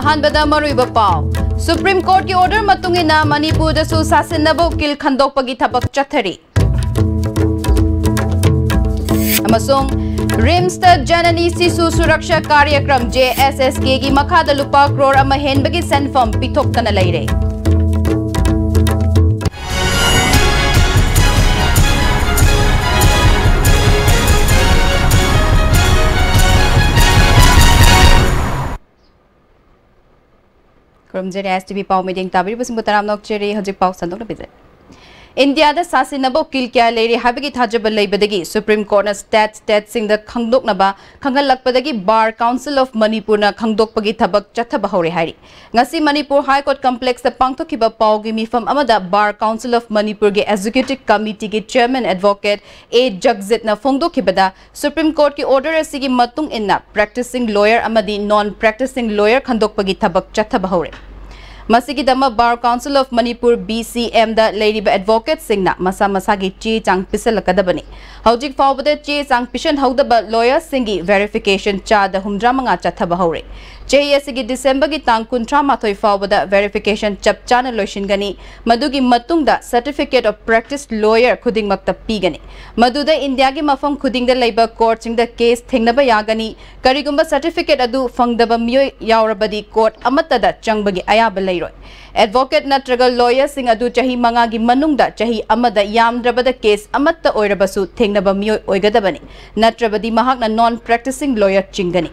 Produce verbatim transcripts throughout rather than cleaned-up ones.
ꯑꯍꯥꯟꯕꯗ ꯃꯔꯨꯑꯣꯏꯕ ꯄꯥꯎ꯫ ꯁꯨꯄ꯭ꯔꯤꯝ ꯀꯣꯔꯠꯀꯤ ꯑꯣꯔꯗꯔ ꯃꯇꯨꯡ ꯏꯟꯅ ꯃꯅꯤꯄꯨꯔꯗꯁꯨ ꯁꯥꯁꯤꯟꯅꯕ ꯎꯀꯤꯜ ꯈꯟꯗꯣꯛꯄꯒꯤ ꯊꯕꯛ ꯆꯠꯊꯔꯤ꯫ ꯑꯃꯁꯨꯡ ꯔꯤꯝꯁꯇ ꯖꯅꯅꯤ ꯁꯤꯁꯨ ꯁꯨꯔꯛꯁꯥ ꯀꯥꯔꯌꯀ꯭ꯔꯝ, ꯖꯦ ꯑꯦꯁ ꯑꯦꯁ ꯀꯦꯒꯤ ꯃꯈꯥꯗ ꯂꯨꯄꯥ ꯀ꯭ꯔꯣꯔ ꯑꯃ ꯍꯦꯟꯕꯒꯤ ꯁꯦꯟꯐꯝ ꯄꯤꯊꯣꯛꯇꯅ ꯂꯩꯔꯦ꯫ ꯈꯨꯔꯨꯝꯖꯔꯤ, ꯑꯦꯁ ꯇꯤ ꯚꯤ ꯄꯥꯎ ꯃꯤꯠꯌꯦꯡ ꯇꯥꯕꯤꯔꯤꯕꯁꯤꯡꯕꯨ ꯇꯔꯥꯝꯅ ꯑꯣꯛꯆꯔꯤ꯫ ꯍꯧꯖꯤꯛ ꯄꯥꯎ ꯁꯟꯗꯣꯛꯅ ꯄꯤꯖꯔꯤ꯫ ꯏꯟꯗꯤꯌꯥꯗ ꯁꯥꯁꯤꯟꯅꯕ ꯎꯀꯤꯜ ꯀꯌꯥ ꯂꯩꯔꯤ ꯍꯥꯏꯕꯒꯤ ꯊꯥꯖꯕ ꯂꯩꯕꯗꯒꯤ ꯁꯨꯄ꯭ꯔꯤꯝ ꯀꯣꯔꯠꯅ ꯁ꯭ꯇꯦꯠ ꯁ꯭ꯇꯦꯠꯁꯤꯡꯗ ꯈꯪꯗꯣꯛꯅꯕ ꯈꯪꯍꯜꯂꯛꯄꯗꯒꯤ ꯕꯥꯔ ꯀꯥꯎꯟꯁꯤꯜ ꯑꯣꯐ ꯃꯅꯤꯄꯨꯔꯅ ꯈꯪꯗꯣꯛꯄꯒꯤ ꯊꯕꯛ ꯆꯠꯊꯕ ꯍꯧꯔꯦ ꯍꯥꯏꯔꯤ꯫ ꯉꯁꯤ ꯃꯅꯤꯄꯨꯔ ꯍꯥꯏ ꯀꯣꯔꯠ ꯀꯝꯄ꯭ꯂꯦꯛꯁꯇ ꯄꯥꯡꯊꯣꯛꯈꯤꯕ ꯄꯥꯎꯒꯤ ꯃꯤꯐꯝ ꯑꯃꯗ ꯕꯥꯔ ꯀꯥꯎꯟꯁꯤꯜ ꯑꯣꯐ ꯃꯅꯤꯄꯨꯔꯒꯤ ꯑꯦꯛꯖꯤꯀ꯭ꯌꯨꯇꯤꯚ ꯀꯃꯤꯇꯤꯒꯤ ꯆꯦꯌꯔꯃꯦꯟ ꯑꯦꯗꯚꯣꯀꯦꯠ ꯑꯦ ꯖꯒꯖꯤꯠꯅ ꯐꯣꯡꯗꯣꯛꯈꯤꯕꯗ, ꯁꯨꯄ꯭ꯔꯤꯝ ꯀꯣꯔꯠꯀꯤ ꯑꯣꯔꯗꯔ ꯑꯁꯤꯒꯤ ꯃꯇꯨꯡ ꯏꯟꯅ ꯄ꯭ꯔꯦꯛꯇꯤꯁꯤꯡ ꯂꯣꯌꯔ ꯑꯃꯗꯤ ꯅꯣꯟ ꯄ꯭ꯔꯦꯛꯇꯤꯁꯤꯡ ꯂꯣꯌꯔ ꯈꯟꯗꯣꯛꯄꯒꯤ ꯊꯕꯛ ꯆꯠꯊꯕ ꯍꯧꯔꯦ꯫ ꯃꯁꯤꯒꯤꯗꯃꯛ bar council of Manipur, B C ꯑꯦꯝꯗ ꯂꯩꯔꯤꯕ ꯑꯦꯗꯚꯣꯀꯦꯠꯁꯤꯡꯅ ꯃꯁꯥ ꯃꯁꯥꯒꯤ ꯆꯦ ꯆꯥꯡ ꯄꯤꯁꯜꯂꯛꯀꯗꯕꯅꯤ꯫ ꯍꯧꯖꯤꯛ ꯐꯥꯎꯕꯗ ꯆꯦ ꯆꯥꯡ ꯄꯤꯁꯟꯍꯧꯗꯕ ꯂꯣꯌꯔꯁꯤꯡꯒꯤ ꯚꯦꯔꯤꯐꯤꯀꯦꯁꯟ ꯆꯥꯗ ꯍꯨꯝꯗ꯭ꯔꯥ ꯃꯉꯥ ꯆꯠꯊꯕ ꯍꯧꯔꯦ꯫ ꯆꯍꯤ ꯑꯁꯤꯒꯤ ꯗꯤꯁꯦꯝꯕꯔꯒꯤ ꯇꯥꯡ ꯀꯨꯟꯊ꯭ꯔꯥ ꯃꯥꯊꯣꯏ ꯐꯥꯎꯕꯗ ꯚꯦꯔꯤꯐꯤꯀꯦꯁꯟ ꯆꯞ ꯆꯥꯅ ꯂꯣꯏꯁꯤꯟꯒꯅꯤ꯫ ꯃꯗꯨꯒꯤ ꯃꯇꯨꯡꯗ ꯁꯔꯇꯤꯐꯤꯀꯦꯠ ꯑꯣꯐ ꯄ꯭ꯔꯦꯛꯇꯤꯁ ꯂꯣꯌꯔ ꯈꯨꯗꯤꯡꯃꯛꯇ ꯄꯤꯒꯅꯤ꯫ ꯃꯗꯨꯗ ꯏꯟꯗꯤꯌꯥꯒꯤ ꯃꯐꯝ ꯈꯨꯗꯤꯡꯗ ꯂꯩꯕ ꯀꯣꯔꯠꯁꯤꯡꯗ ꯀꯦꯁ ꯊꯦꯡꯅꯕ ꯌꯥꯒꯅꯤ꯫ ꯀꯔꯤꯒꯨꯝꯕ ꯁꯔꯇꯤꯐꯤꯀꯦꯠ ꯑꯗꯨ ꯐꯪꯗꯕ ꯃꯤꯑꯣꯏ ꯌꯥꯎꯔꯕꯗꯤ ꯀꯣꯔꯠ ꯑꯃꯠꯇꯗ ꯆꯪꯕꯒꯤ ꯑꯌꯥꯕ ꯂꯩꯔꯣꯏ꯫ ꯑꯦꯗꯚꯣꯀꯦꯠ ꯅꯠꯇ꯭ꯔꯒ ꯂꯣꯌꯔꯁꯤꯡ ꯑꯗꯨ ꯆꯍꯤ ꯃꯉꯥꯒꯤ ꯃꯅꯨꯡꯗ ꯆꯍꯤ ꯑꯃꯗ ꯌꯥꯝꯗ꯭ꯔꯕꯗ ꯀꯦꯁ ꯑꯃꯠꯇ ꯑꯣꯏꯔꯕꯁꯨ ꯊꯦꯡꯅꯕ ꯃꯤꯑꯣꯏ ꯑꯣꯏꯒꯗꯕꯅꯤ, ꯅꯠꯇ꯭ꯔꯕꯗꯤ ꯃꯍꯥꯛꯅ ꯅꯣꯟ ꯄ꯭ꯔꯦꯛꯇꯤꯁꯤꯡ ꯂꯣꯌꯔ ꯆꯤꯡꯒꯅꯤ꯫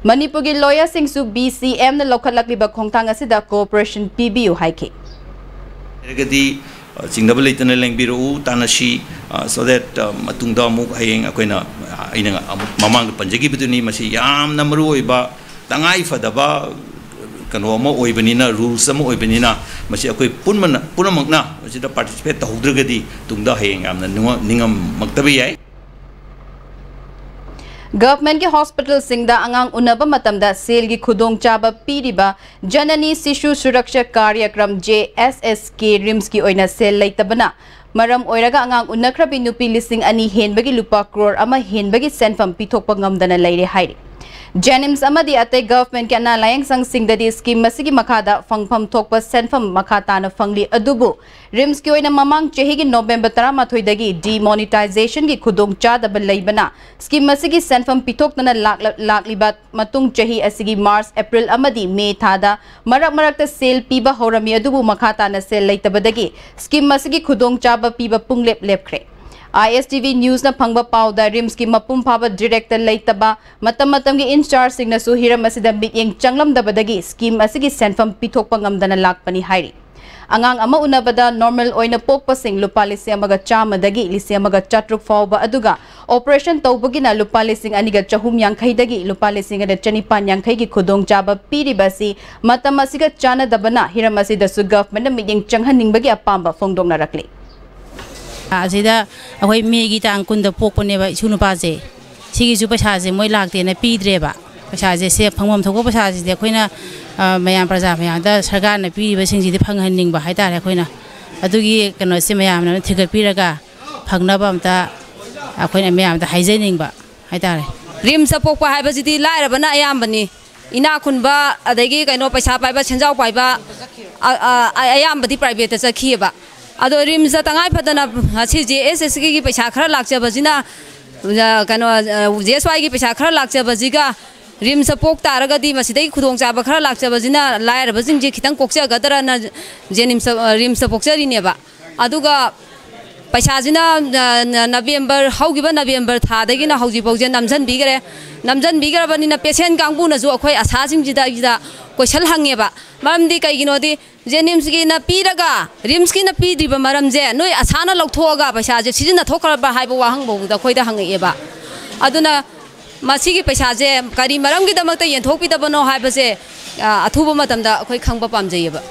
ꯃꯅꯤꯄꯨꯔꯒꯤ ꯂꯣꯌꯔꯁꯤꯡꯁꯨ ꯕꯤ ꯁꯤ ꯑꯦꯝꯅ ꯂꯧꯈꯠꯂꯛꯂꯤꯕ ꯈꯣꯡꯊꯥꯡ ꯑꯁꯤꯗ ꯀꯣꯑꯣꯄꯔꯦꯁꯟ ꯄꯤꯕꯤꯌꯨ ꯍꯥꯏꯈꯤ꯫ ꯂꯩꯔꯒꯗꯤ, ꯑ, ꯆꯤꯡꯅꯕ ꯂꯩꯇꯅ ꯂꯦꯡꯕꯤꯔꯛꯎ, ꯇꯥꯟꯅꯁꯤ, ꯑ, so that, ꯑ, ꯃꯇꯨꯡꯗ ꯑꯃꯨꯛ ꯍꯌꯦꯡ ꯑꯩꯈꯣꯏꯅ, ꯑ, ꯑꯩꯅ ꯑꯃꯨꯛ ꯃꯃꯥꯡꯗ ꯄꯟꯖꯈꯤꯕꯗꯨꯅꯤ, ꯃꯁꯤ ꯌꯥꯝꯅ ꯃꯔꯨ ꯑꯣꯏꯕ, ꯇꯉꯥꯏ ꯐꯗꯕ ꯀꯩꯅꯣ ꯑꯃ ꯑꯣꯏꯕꯅꯤꯅ, ꯔꯨꯜꯁ ꯑꯃ ꯑꯣꯏꯕꯅꯤꯅ, ꯃꯁꯤ ꯑꯩꯈꯣꯏ ꯄꯨꯟꯕꯅ, ꯄꯨꯝꯅꯃꯛꯅ ꯃꯁꯤꯗ ꯄꯥꯔꯇꯤꯁꯤꯄꯦꯠ ꯇꯧꯍꯧꯗ꯭ꯔꯒꯗꯤ ꯇꯨꯡꯗ ꯍꯌꯦꯡ ꯌꯥꯝꯅ ꯅꯨꯡꯉ-, ꯅꯤꯡꯉꯝꯃꯛꯇꯕ ꯌꯥꯏ꯫ ꯒꯚꯔꯟꯃꯦꯟꯠꯀꯤ ꯍꯣꯁꯄꯤꯇꯥꯜꯁꯤꯡꯗ ꯑꯉꯥꯡ ꯎꯅꯕ ꯃꯇꯝꯗ ꯁꯦꯜꯒꯤ ꯈꯨꯗꯣꯡꯆꯥꯕ ꯄꯤꯔꯤꯕ ꯖꯅꯅꯤ ꯁꯤꯁꯨ ꯁꯨꯔꯛꯁꯥ ꯀꯥꯔꯌꯀ꯭ꯔꯝ, ꯖꯦ ꯑꯦꯁ ꯑꯦꯁ ꯀꯦ, ꯔꯤꯝꯁꯀꯤ ꯑꯣꯏꯅ ꯁꯦꯜ ꯂꯩꯇꯕꯅ ꯃꯔꯝ ꯑꯣꯏꯔꯒ ꯑꯉꯥꯡ ꯎꯅꯈ꯭ꯔꯕꯤ ꯅꯨꯄꯤ ꯂꯤꯁꯤꯡ ꯑꯅꯤ ꯍꯦꯟꯕꯒꯤ ꯂꯨꯄꯥ ꯀ꯭ꯔꯣꯔ ꯑꯃ ꯍꯦꯟꯕꯒꯤ ꯁꯦꯟꯐꯝ ꯄꯤꯊꯣꯛꯄ ꯉꯝꯗꯅ ꯂꯩꯔꯦ ꯍꯥꯏꯔꯤ꯫ ꯖꯦꯅꯤꯝꯁ ꯑꯃꯗꯤ ꯑꯇꯩ ꯒꯚꯔꯟꯃꯦꯟꯠꯀꯤ ꯑꯅꯥ ꯂꯥꯌꯦꯡ ꯁꯪꯁꯤꯡꯗꯗꯤ ꯁ꯭ꯀꯤꯝ ꯑꯁꯤꯒꯤ ꯃꯈꯥꯗ ꯐꯪꯐꯝ ꯊꯣꯛꯄ ꯁꯦꯟꯐꯝ ꯃꯈꯥ ꯇꯥꯅ ꯐꯪꯂꯤ, ꯑꯗꯨꯕꯨ ꯔꯤꯝꯁꯀꯤ ꯑꯣꯏꯅ ꯃꯃꯥꯡ ꯆꯍꯤꯒꯤ ꯅꯣꯕꯦꯝꯕꯔ ꯇꯔꯥꯃꯥꯊꯣꯏꯗꯒꯤ ꯗꯤꯃꯣꯅꯤꯇꯥꯏꯖꯦꯁꯟꯒꯤ ꯈꯨꯗꯣꯡꯆꯥꯗꯕ ꯂꯩꯕꯅ ꯁ꯭ꯀꯤꯝ ꯑꯁꯤꯒꯤ ꯁꯦꯟꯐꯝ ꯄꯤꯊꯣꯛꯇꯅ ꯂꯥꯛꯂ-, ꯂꯥꯛꯂꯤꯕ ꯃꯇꯨꯡ ꯆꯍꯤ ꯑꯁꯤꯒꯤ ꯃꯥꯔꯆ, ꯑꯦꯄ꯭ꯔꯤꯜ ꯑꯃꯗꯤ ꯃꯦ ꯊꯥꯗ ꯃꯔꯛ ꯃꯔꯛꯇ ꯁꯦꯜ ꯄꯤꯕ ꯍꯧꯔꯝꯃꯤ, ꯑꯗꯨꯕꯨ ꯃꯈꯥ ꯇꯥꯅ ꯁꯦꯜ ꯂꯩꯇꯕꯗꯒꯤ ꯁ꯭ꯀꯤꯝ ꯑꯁꯤꯒꯤ ꯈꯨꯗꯣꯡꯆꯥꯕ ꯄꯤꯕ ꯄꯨꯡꯂꯦꯞ ꯂꯦꯞꯈ꯭ꯔꯦ꯫ ꯑꯥꯏ ꯑꯦꯁ ꯇꯤ ꯚꯤ ꯅ꯭ꯌꯨꯁꯅ ꯐꯪꯕ ꯄꯥꯎꯗ ꯔꯤꯝꯁꯀꯤ ꯃꯄꯨꯡ ꯐꯥꯕ ꯗꯤꯔꯦꯛꯇꯔ ꯂꯩꯇꯕ, ꯃꯇꯝ ꯃꯇꯝꯒꯤ ꯏꯟꯆꯥꯔꯖꯁꯤꯡꯅꯁꯨ ꯍꯤꯔꯝ ꯑꯁꯤꯗ ꯃꯤꯠꯌꯦꯡ ꯆꯪꯂꯝꯗꯕꯗꯒꯤ ꯁ꯭ꯀꯤꯝ ꯑꯁꯤꯒꯤ ꯁꯦꯟꯐꯝ ꯄꯤꯊꯣꯛꯄ ꯉꯝꯗꯅ ꯂꯥꯛꯄꯅꯤ ꯍꯥꯏꯔꯤ꯫ ꯑꯉꯥꯡ ꯑꯃ ꯎꯅꯕꯗ ꯅꯣꯔꯃꯦꯜ ꯑꯣꯏꯅ ꯄꯣꯛꯄꯁꯤꯡ ꯂꯨꯄꯥ ꯂꯤꯁꯤꯡ ꯑꯃꯒ ꯆꯥꯝꯃꯗꯒꯤ ꯂꯤꯁꯤꯡ ꯑꯃꯒ ꯆꯥꯇ꯭ꯔꯨꯛ ꯐꯥꯎꯕ, ꯑꯗꯨꯒ ꯑꯣꯄꯔꯦꯁꯟ ꯇꯧꯕꯒꯤꯅ ꯂꯨꯄꯥ ꯂꯤꯁꯤꯡ ꯑꯅꯤꯒ ꯆꯍꯨꯝ ꯌꯥꯡꯈꯩꯗꯒꯤ ꯂꯨꯄꯥ ꯂꯤꯁꯤꯡ ꯑꯅꯤꯒ ꯆꯅꯤꯄꯥꯟ ꯌꯥꯡꯈꯩꯒꯤ ꯈꯨꯗꯣꯡꯆꯥꯕ ꯄꯤꯔꯤꯕ ꯑꯁꯤ ꯃꯇꯝ ꯑꯁꯤꯒ ꯆꯥꯟꯅꯗꯕꯅ ꯍꯤꯔꯝ ꯑꯁꯤꯗꯁꯨ ꯒꯚꯔꯟꯃꯦꯟꯠꯅ ꯃꯤꯠꯌꯦꯡ ꯆꯪꯍꯟꯅꯤꯡꯕꯒꯤ ꯑꯄꯥꯝꯕ ꯐꯣꯡꯗꯣꯛꯅꯔꯛꯂꯤ꯫ ꯑꯁꯤꯗ ꯑꯩꯈꯣꯏ ꯃꯦꯒꯤ ꯇꯥꯡ ꯀꯨꯟꯗ ꯄꯣꯛꯄꯅꯦꯕ ꯏꯁꯨ ꯅꯨꯄꯥꯁꯦ꯫ ꯁꯤꯒꯤꯁꯨ ꯄꯩꯁꯥꯁꯦ ꯃꯣꯏ ꯂꯥꯛꯇꯦꯅ ꯄꯤꯗ꯭ꯔꯦꯕ꯫ ꯄꯩꯁꯥꯁꯦ, ꯁꯦ ꯐꯪꯐꯝ ꯊꯣꯛꯄ ꯄꯩꯁꯥꯁꯤꯗꯤ ꯑꯩꯈꯣꯏꯅ, ꯑ, ꯃꯌꯥꯝ, ꯄ꯭ꯔꯖꯥ ꯃꯌꯥꯝꯗ ꯁꯔꯀꯥꯔꯅ ꯄꯤꯔꯤꯕꯁꯤꯡꯁꯤꯗꯤ ꯐꯪꯍꯟꯅꯤꯡꯕ ꯍꯥꯏꯇꯥꯔꯦ꯫ ꯑꯩꯈꯣꯏꯅ ꯑꯗꯨꯒꯤ ꯀꯩꯅꯣꯁꯦ ꯃꯌꯥꯝꯅ ꯊꯤꯒꯠꯄꯤꯔꯒ ꯐꯪꯅꯕ ꯑꯝꯇ ꯑꯩꯈꯣꯏꯅ ꯃꯌꯥꯝꯗ ꯍꯥꯏꯖꯅꯤꯡꯕ ꯍꯥꯏꯇꯥꯔꯦ꯫ ꯔꯤꯝꯁꯇ ꯄꯣꯛꯄ ꯍꯥꯏꯕꯁꯤꯗꯤ ꯂꯥꯏꯔꯕꯅ ꯑꯌꯥꯝꯕꯅꯤ꯫ ꯏꯅꯥꯛ ꯈꯨꯟꯕ, ꯑꯗꯒꯤ ꯀꯩꯅꯣ, ꯄꯩꯁꯥ ꯄꯥꯏꯕ, ꯁꯦꯟꯖꯥꯎ ꯄꯥꯏꯕ, ꯑ, ꯑ, ꯑ, ꯑꯌꯥꯝꯕꯗꯤ ꯄ꯭ꯔꯥꯏꯚꯦꯠꯇ ꯆꯠꯈꯤꯑꯕ꯫ ꯑꯗꯣ ꯔꯤꯝꯁꯇ ꯇꯉꯥꯏ ꯐꯗꯅ ꯉꯁꯤ ꯖꯦ ꯑꯦꯁ ꯑꯦꯁ ꯀꯦꯒꯤ ꯄꯩꯁꯥ ꯈꯔ ꯂꯥꯛꯆꯕꯁꯤꯅ, ꯑ, ꯀꯩꯅꯣ, ꯑ, ꯖꯦ ꯑꯦꯁ ꯋꯥꯏꯒꯤ ꯄꯩꯁꯥ ꯈꯔ ꯂꯥꯛꯆꯕꯁꯤꯒ ꯔꯤꯝꯁꯇ ꯄꯣꯛ ꯇꯥꯔꯒꯗꯤ ꯃꯁꯤꯗꯒꯤ ꯈꯨꯗꯣꯡꯆꯥꯕ ꯈꯔ ꯂꯥꯛꯆꯕꯁꯤꯅ ꯂꯥꯏꯔꯕꯁꯤꯡꯁꯦ ꯈꯤꯇꯪ ꯀꯣꯛꯆꯒꯗ꯭ꯔꯅ ꯖꯦꯅꯤꯝꯁꯇ, ꯑ, ꯔꯤꯝꯁꯇ ꯄꯣꯛꯆꯔꯤꯅꯦꯕ꯫ ꯑꯗꯨꯒ ꯄꯩꯁꯥꯁꯤꯅ, ꯑ, ꯅ-, ꯅꯕꯦꯝꯕꯔ, ꯍꯧꯈꯤꯕ ꯅꯕꯦꯝꯕꯔ ꯊꯥꯗꯒꯤꯅ ꯍꯧꯖꯤꯛꯐꯥꯎꯁꯦ ꯅꯝꯁꯤꯟꯕꯤꯈ꯭ꯔꯦ꯫ ꯅꯝꯁꯤꯟꯕꯤꯈ꯭ꯔꯕꯅꯤꯅ ꯄꯦꯁꯦꯟ ꯀꯥꯡꯕꯨꯅꯁꯨ ꯑꯩꯈꯣꯏ ꯑꯁꯥꯁꯤꯡꯁꯤꯗ, ꯁꯤꯗ ꯀꯣꯏꯁꯟ ꯍꯪꯉꯦꯕ꯫ ꯃꯔꯝꯗꯤ ꯀꯩꯒꯤꯅꯣꯗꯤ ꯖꯦꯅꯤꯝꯁꯀꯤꯅ ꯄꯤꯔꯒ ꯔꯤꯝꯁꯀꯤꯅ ꯄꯤꯗ꯭ꯔꯤꯕ ꯃꯔꯝꯁꯦ ꯅꯣꯏ ꯑꯁꯥꯅ ꯂꯧꯊꯣꯛꯑꯒ ꯄꯩꯁꯥꯁꯦ ꯁꯤꯖꯤꯟꯅꯊꯣꯛꯈ꯭ꯔꯕ ꯍꯥꯏꯕ ꯋꯥꯍꯪ ꯐꯥꯎꯕꯗ ꯑꯩꯈꯣꯏꯗ ꯍꯪꯉꯛꯑꯦꯕ꯫ ꯑꯗꯨꯅ ꯃꯁꯤꯒꯤ ꯄꯩꯁꯥꯁꯦ ꯀꯔꯤ ꯃꯔꯝꯒꯤꯗꯃꯛꯇ ꯌꯦꯟꯊꯣꯛꯄꯤꯗꯕꯅꯣ ꯍꯥꯏꯕꯁꯦ, ꯑ, ꯑꯊꯨꯕ ꯃꯇꯝꯗ ꯑꯩꯈꯣꯏ ꯈꯪꯕ ꯄꯥꯝꯖꯩꯌꯦꯕ꯫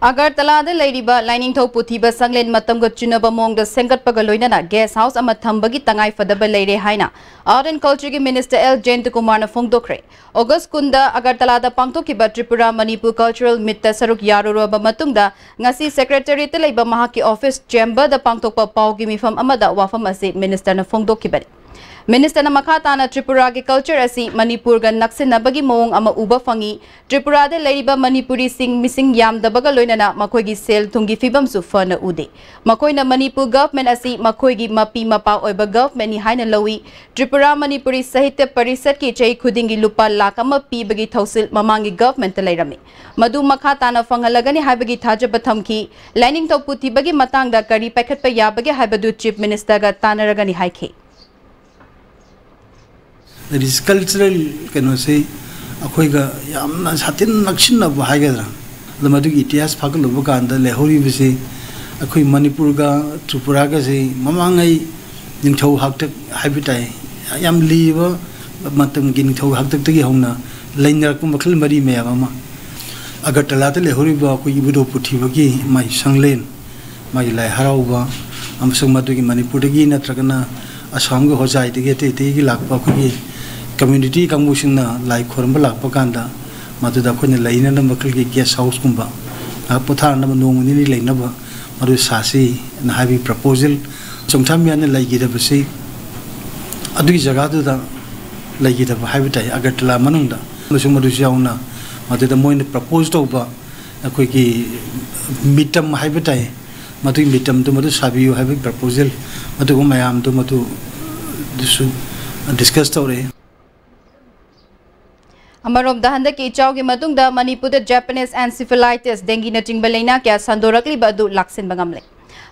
ꯑꯒꯔꯇꯂꯥꯗ ꯂꯩꯔꯤꯕ ꯂꯥꯏꯅꯤꯡꯊꯧ ꯄꯨꯊꯤꯕ ꯁꯪꯂꯦꯟ ꯃꯇꯝꯒ ꯆꯨꯅꯕ ꯃꯑꯣꯡꯗ ꯁꯦꯝꯒꯠꯄꯒ ꯂꯣꯏꯅꯅ ꯒꯦꯁ ꯍꯥꯎꯁ ꯑꯃ ꯊꯝꯕꯒꯤ ꯇꯉꯥꯏ ꯐꯗꯕ ꯂꯩꯔꯦ ꯍꯥꯏꯅ ꯑꯥꯔꯠ ꯑꯦꯟ ꯀꯜꯆꯔꯒꯤ ꯃꯤꯅꯤꯁꯇꯔ ꯑꯦꯜ ꯖꯌꯟꯇꯀꯨꯃꯥꯔꯅ ꯐꯣꯡꯗꯣꯛꯈ꯭ꯔꯦ꯫ ꯑꯣꯒꯁ ꯀꯨꯟꯗ ꯑꯒꯔꯇꯂꯥꯗ ꯄꯥꯡꯊꯣꯛꯈꯤꯕ ꯇ꯭ꯔꯤꯄꯨꯔꯥ ꯃꯅꯤꯄꯨꯔ ꯀꯜꯆꯔꯦꯜ ꯃꯤꯠꯇ ꯁꯔꯨꯛ ꯌꯥꯔꯨꯔꯕ ꯃꯇꯨꯡꯗ ꯉꯁꯤ ꯁꯦꯀ꯭ꯔꯦꯇꯔꯤꯌꯦꯠꯇ ꯂꯩꯕ ꯃꯍꯥꯛꯀꯤ ꯑꯣꯐꯤꯁ ꯆꯦꯝꯕꯔꯗ ꯄꯥꯡꯊꯣꯛꯄ ꯄꯥꯎꯒꯤ ꯃꯤꯐꯝ ꯑꯃꯗ ꯋꯥꯐꯝ ꯑꯁꯤ ꯃꯤꯅꯤꯁꯇꯔꯅ ꯐꯣꯡꯗꯣꯛꯈꯤꯕꯅꯤ꯫ ꯃꯤꯅꯤꯁꯇꯔꯅ ꯃꯈꯥ ꯇꯥꯅ ꯇ꯭ꯔꯤꯄꯨꯔꯥꯒꯤ ꯀꯜꯆꯔ ꯑꯁꯤ ꯃꯅꯤꯄꯨꯔꯒ ꯅꯛꯁꯤꯟꯅꯕꯒꯤ ꯃꯑꯣꯡ ꯑꯃ ꯎꯕ ꯐꯪꯏ꯫ ꯇ꯭ꯔꯤꯄꯨꯔꯥꯗ ꯂꯩꯔꯤꯕ ꯃꯅꯤꯄꯨꯔꯤꯁꯤꯡ ꯃꯤꯁꯤꯡ ꯌꯥꯝꯗꯕꯒ ꯂꯣꯏꯅꯅ ꯃꯈꯣꯏꯒꯤ ꯁꯦꯜ ꯊꯨꯝꯒꯤ ꯐꯤꯕꯝꯁꯨ ꯐꯅ ꯎꯗꯦ꯫ ꯃꯈꯣꯏꯅ ꯃꯅꯤꯄꯨꯔ ꯒꯚꯔꯟꯃꯦꯟꯠ ꯑꯁꯤ ꯃꯈꯣꯏꯒꯤ ꯃꯄꯤ ꯃꯄꯥ ꯑꯣꯏꯕ ꯒꯚꯔꯟꯃꯦꯟꯠꯅꯤ ꯍꯥꯏꯅ ꯂꯧꯏ꯫ ꯇ꯭ꯔꯤꯄꯨꯔꯥ ꯃꯅꯤꯄꯨꯔꯤ ꯁꯥꯍꯤꯇ꯭ꯌ ꯄꯔꯤꯁꯠꯀꯤ ꯆꯍꯤ ꯈꯨꯗꯤꯡꯒꯤ ꯂꯨꯄꯥ ꯂꯥꯈ ꯑꯃ ꯄꯤꯕꯒꯤ ꯊꯧꯁꯤꯜ ꯃꯃꯥꯡꯒꯤ ꯒꯚꯔꯟꯃꯦꯟꯠꯇ ꯂꯩꯔꯝꯃꯤ꯫ ꯃꯗꯨ ꯃꯈꯥ ꯇꯥꯅ ꯐꯪꯍꯜꯂꯒꯅꯤ ꯍꯥꯏꯕꯒꯤ ꯊꯥꯖꯕ ꯊꯝꯈꯤ꯫ ꯂꯥꯏꯅꯤꯡꯊꯧ ꯄꯨꯊꯤꯕꯒꯤ ꯃꯇꯥꯡꯗ ꯀꯔꯤ ꯄꯥꯏꯈꯠꯄ ꯌꯥꯕꯒꯦ ꯍꯥꯏꯕꯗꯨ ꯆꯤꯐ ꯃꯤꯅꯤꯁꯇꯔꯒ ꯇꯥꯟꯅꯔꯒꯅꯤ ꯍꯥꯏꯈꯤ꯫ ꯍꯥꯏꯗꯤ ꯀꯜꯆꯔꯦꯜ ꯀꯩꯅꯣꯁꯤ ꯑꯩꯈꯣꯏꯒ ꯌꯥꯝꯅ ꯁꯥꯊꯤꯅ ꯅꯛꯁꯤꯟꯅꯕ ꯍꯥꯏꯒꯗ꯭ꯔꯥ, ꯑꯗ ꯃꯗꯨꯒꯤ ꯏꯇꯤꯍꯥꯁ ꯐꯥꯒꯠꯂꯨꯕ ꯀꯥꯟꯗ ꯂꯩꯍꯧꯔꯤꯕꯁꯤ ꯑꯩꯈꯣꯏ ꯃꯅꯤꯄꯨꯔꯒ ꯇ꯭ꯔꯤꯄꯨꯔꯥꯒꯁꯤ ꯃꯃꯥꯡꯉꯩ ꯅꯤꯡꯊꯧ ꯍꯥꯛꯇꯛ ꯍꯥꯏꯕ ꯇꯥꯏ, ꯌꯥꯝ ꯂꯤꯕ ꯃꯇꯝꯒꯤ ꯅꯤꯡꯊꯧ ꯍꯥꯛꯇꯛꯇꯒꯤ ꯍꯧꯅ ꯂꯩꯅꯔꯛꯄ ꯃꯈꯜ ꯃꯔꯤ ꯃꯌꯥꯝ ꯑꯃ꯫ ꯑꯒꯔꯇꯂꯥꯗ ꯂꯩꯍꯧꯔꯤꯕ ꯑꯩꯈꯣꯏ ꯏꯕꯨꯙꯧ ꯄꯨꯊꯤꯕꯒꯤ ꯃꯥꯒꯤ ꯁꯪꯂꯦꯟ, ꯃꯥꯒꯤ ꯂꯥꯏ ꯍꯔꯥꯎꯕ, ꯑꯃꯁꯨꯡ ꯃꯗꯨꯒꯤ ꯃꯅꯤꯄꯨꯔꯗꯒꯤ ꯅꯠꯇ꯭ꯔꯒꯅ ꯑꯁꯥꯝꯒꯤ ꯍꯣꯖꯥꯏꯗꯒꯤ ꯑꯇꯩ ꯑꯇꯩꯒꯤ ꯂꯥꯛꯄ ꯑꯩꯈꯣꯏꯒꯤ ꯀꯝꯃ꯭ꯌꯨꯅꯤꯇꯤ ꯀꯥꯡꯕꯨꯁꯤꯡꯅ ꯂꯥꯏ ꯈꯣꯏꯔꯝꯕ ꯂꯥꯛꯄ ꯀꯥꯟꯗ ꯃꯗꯨꯗ ꯑꯩꯈꯣꯏꯅ ꯂꯩꯅꯅꯕ ꯃꯈꯜꯒꯤ ꯒꯦꯁ ꯍꯥꯎꯁꯀꯨꯝꯕ, ꯉꯥꯏꯍꯥꯛ ꯄꯣꯊꯥꯅꯕ ꯅꯣꯡꯃ ꯅꯤꯅꯤ ꯂꯩꯅꯕ ꯃꯗꯨ ꯁꯥꯁꯤꯅ ꯍꯥꯏꯕꯒꯤ ꯄ꯭ꯔꯄꯣꯖꯦꯜ ꯆꯣꯡꯊꯥꯝ ꯃꯤꯌꯥꯝꯅ ꯂꯩꯈꯤꯗꯕꯁꯤ ꯑꯗꯨꯒꯤ ꯖꯒꯥꯗꯨꯗ ꯂꯩꯈꯤꯗꯕ ꯍꯥꯏꯕ ꯇꯥꯏ꯫ ꯑꯒꯔꯇꯂꯥ ꯃꯅꯨꯡꯗ ꯑꯃꯁꯨꯡ ꯃꯗꯨꯁꯨ ꯌꯥꯎꯅ ꯃꯗꯨꯗ ꯃꯣꯏꯅ ꯄ꯭ꯔꯄꯣꯖ ꯇꯧꯕ ꯑꯩꯈꯣꯏꯒꯤ ꯃꯤꯇꯝ ꯍꯥꯏꯕ ꯇꯥꯏ, ꯃꯗꯨꯒꯤ ꯃꯤꯇꯝꯗꯨ ꯃꯗꯨ ꯁꯥꯕꯤꯌꯨ ꯍꯥꯏꯕꯒꯤ ꯄ꯭ꯔꯄꯣꯖꯦꯜ, ꯃꯗꯨꯒꯨꯝꯕ ꯃꯌꯥꯝꯗꯨ ꯃꯗꯨ ꯑꯗꯨꯁꯨ ꯗꯤꯁꯀꯁ ꯇꯧꯔꯛꯑꯦ꯫ ꯑꯃꯔꯣꯝꯗ, ꯍꯟꯗꯛꯀꯤ ꯏꯆꯥꯎꯒꯤ ꯃꯇꯨꯡꯗ ꯃꯅꯤꯄꯨꯔꯗ ꯖꯄꯥꯅꯤꯁ ꯑꯦꯟꯁꯤꯐꯦꯂꯥꯏꯇꯤꯁ, ꯗꯦꯡꯒꯤꯅꯆꯤꯡꯕ ꯂꯥꯏꯅꯥ ꯀꯌꯥ ꯁꯟꯗꯣꯔꯛꯂꯤꯕ ꯑꯗꯨ ꯂꯥꯛꯁꯤꯟꯕ ꯉꯝꯂꯦ꯫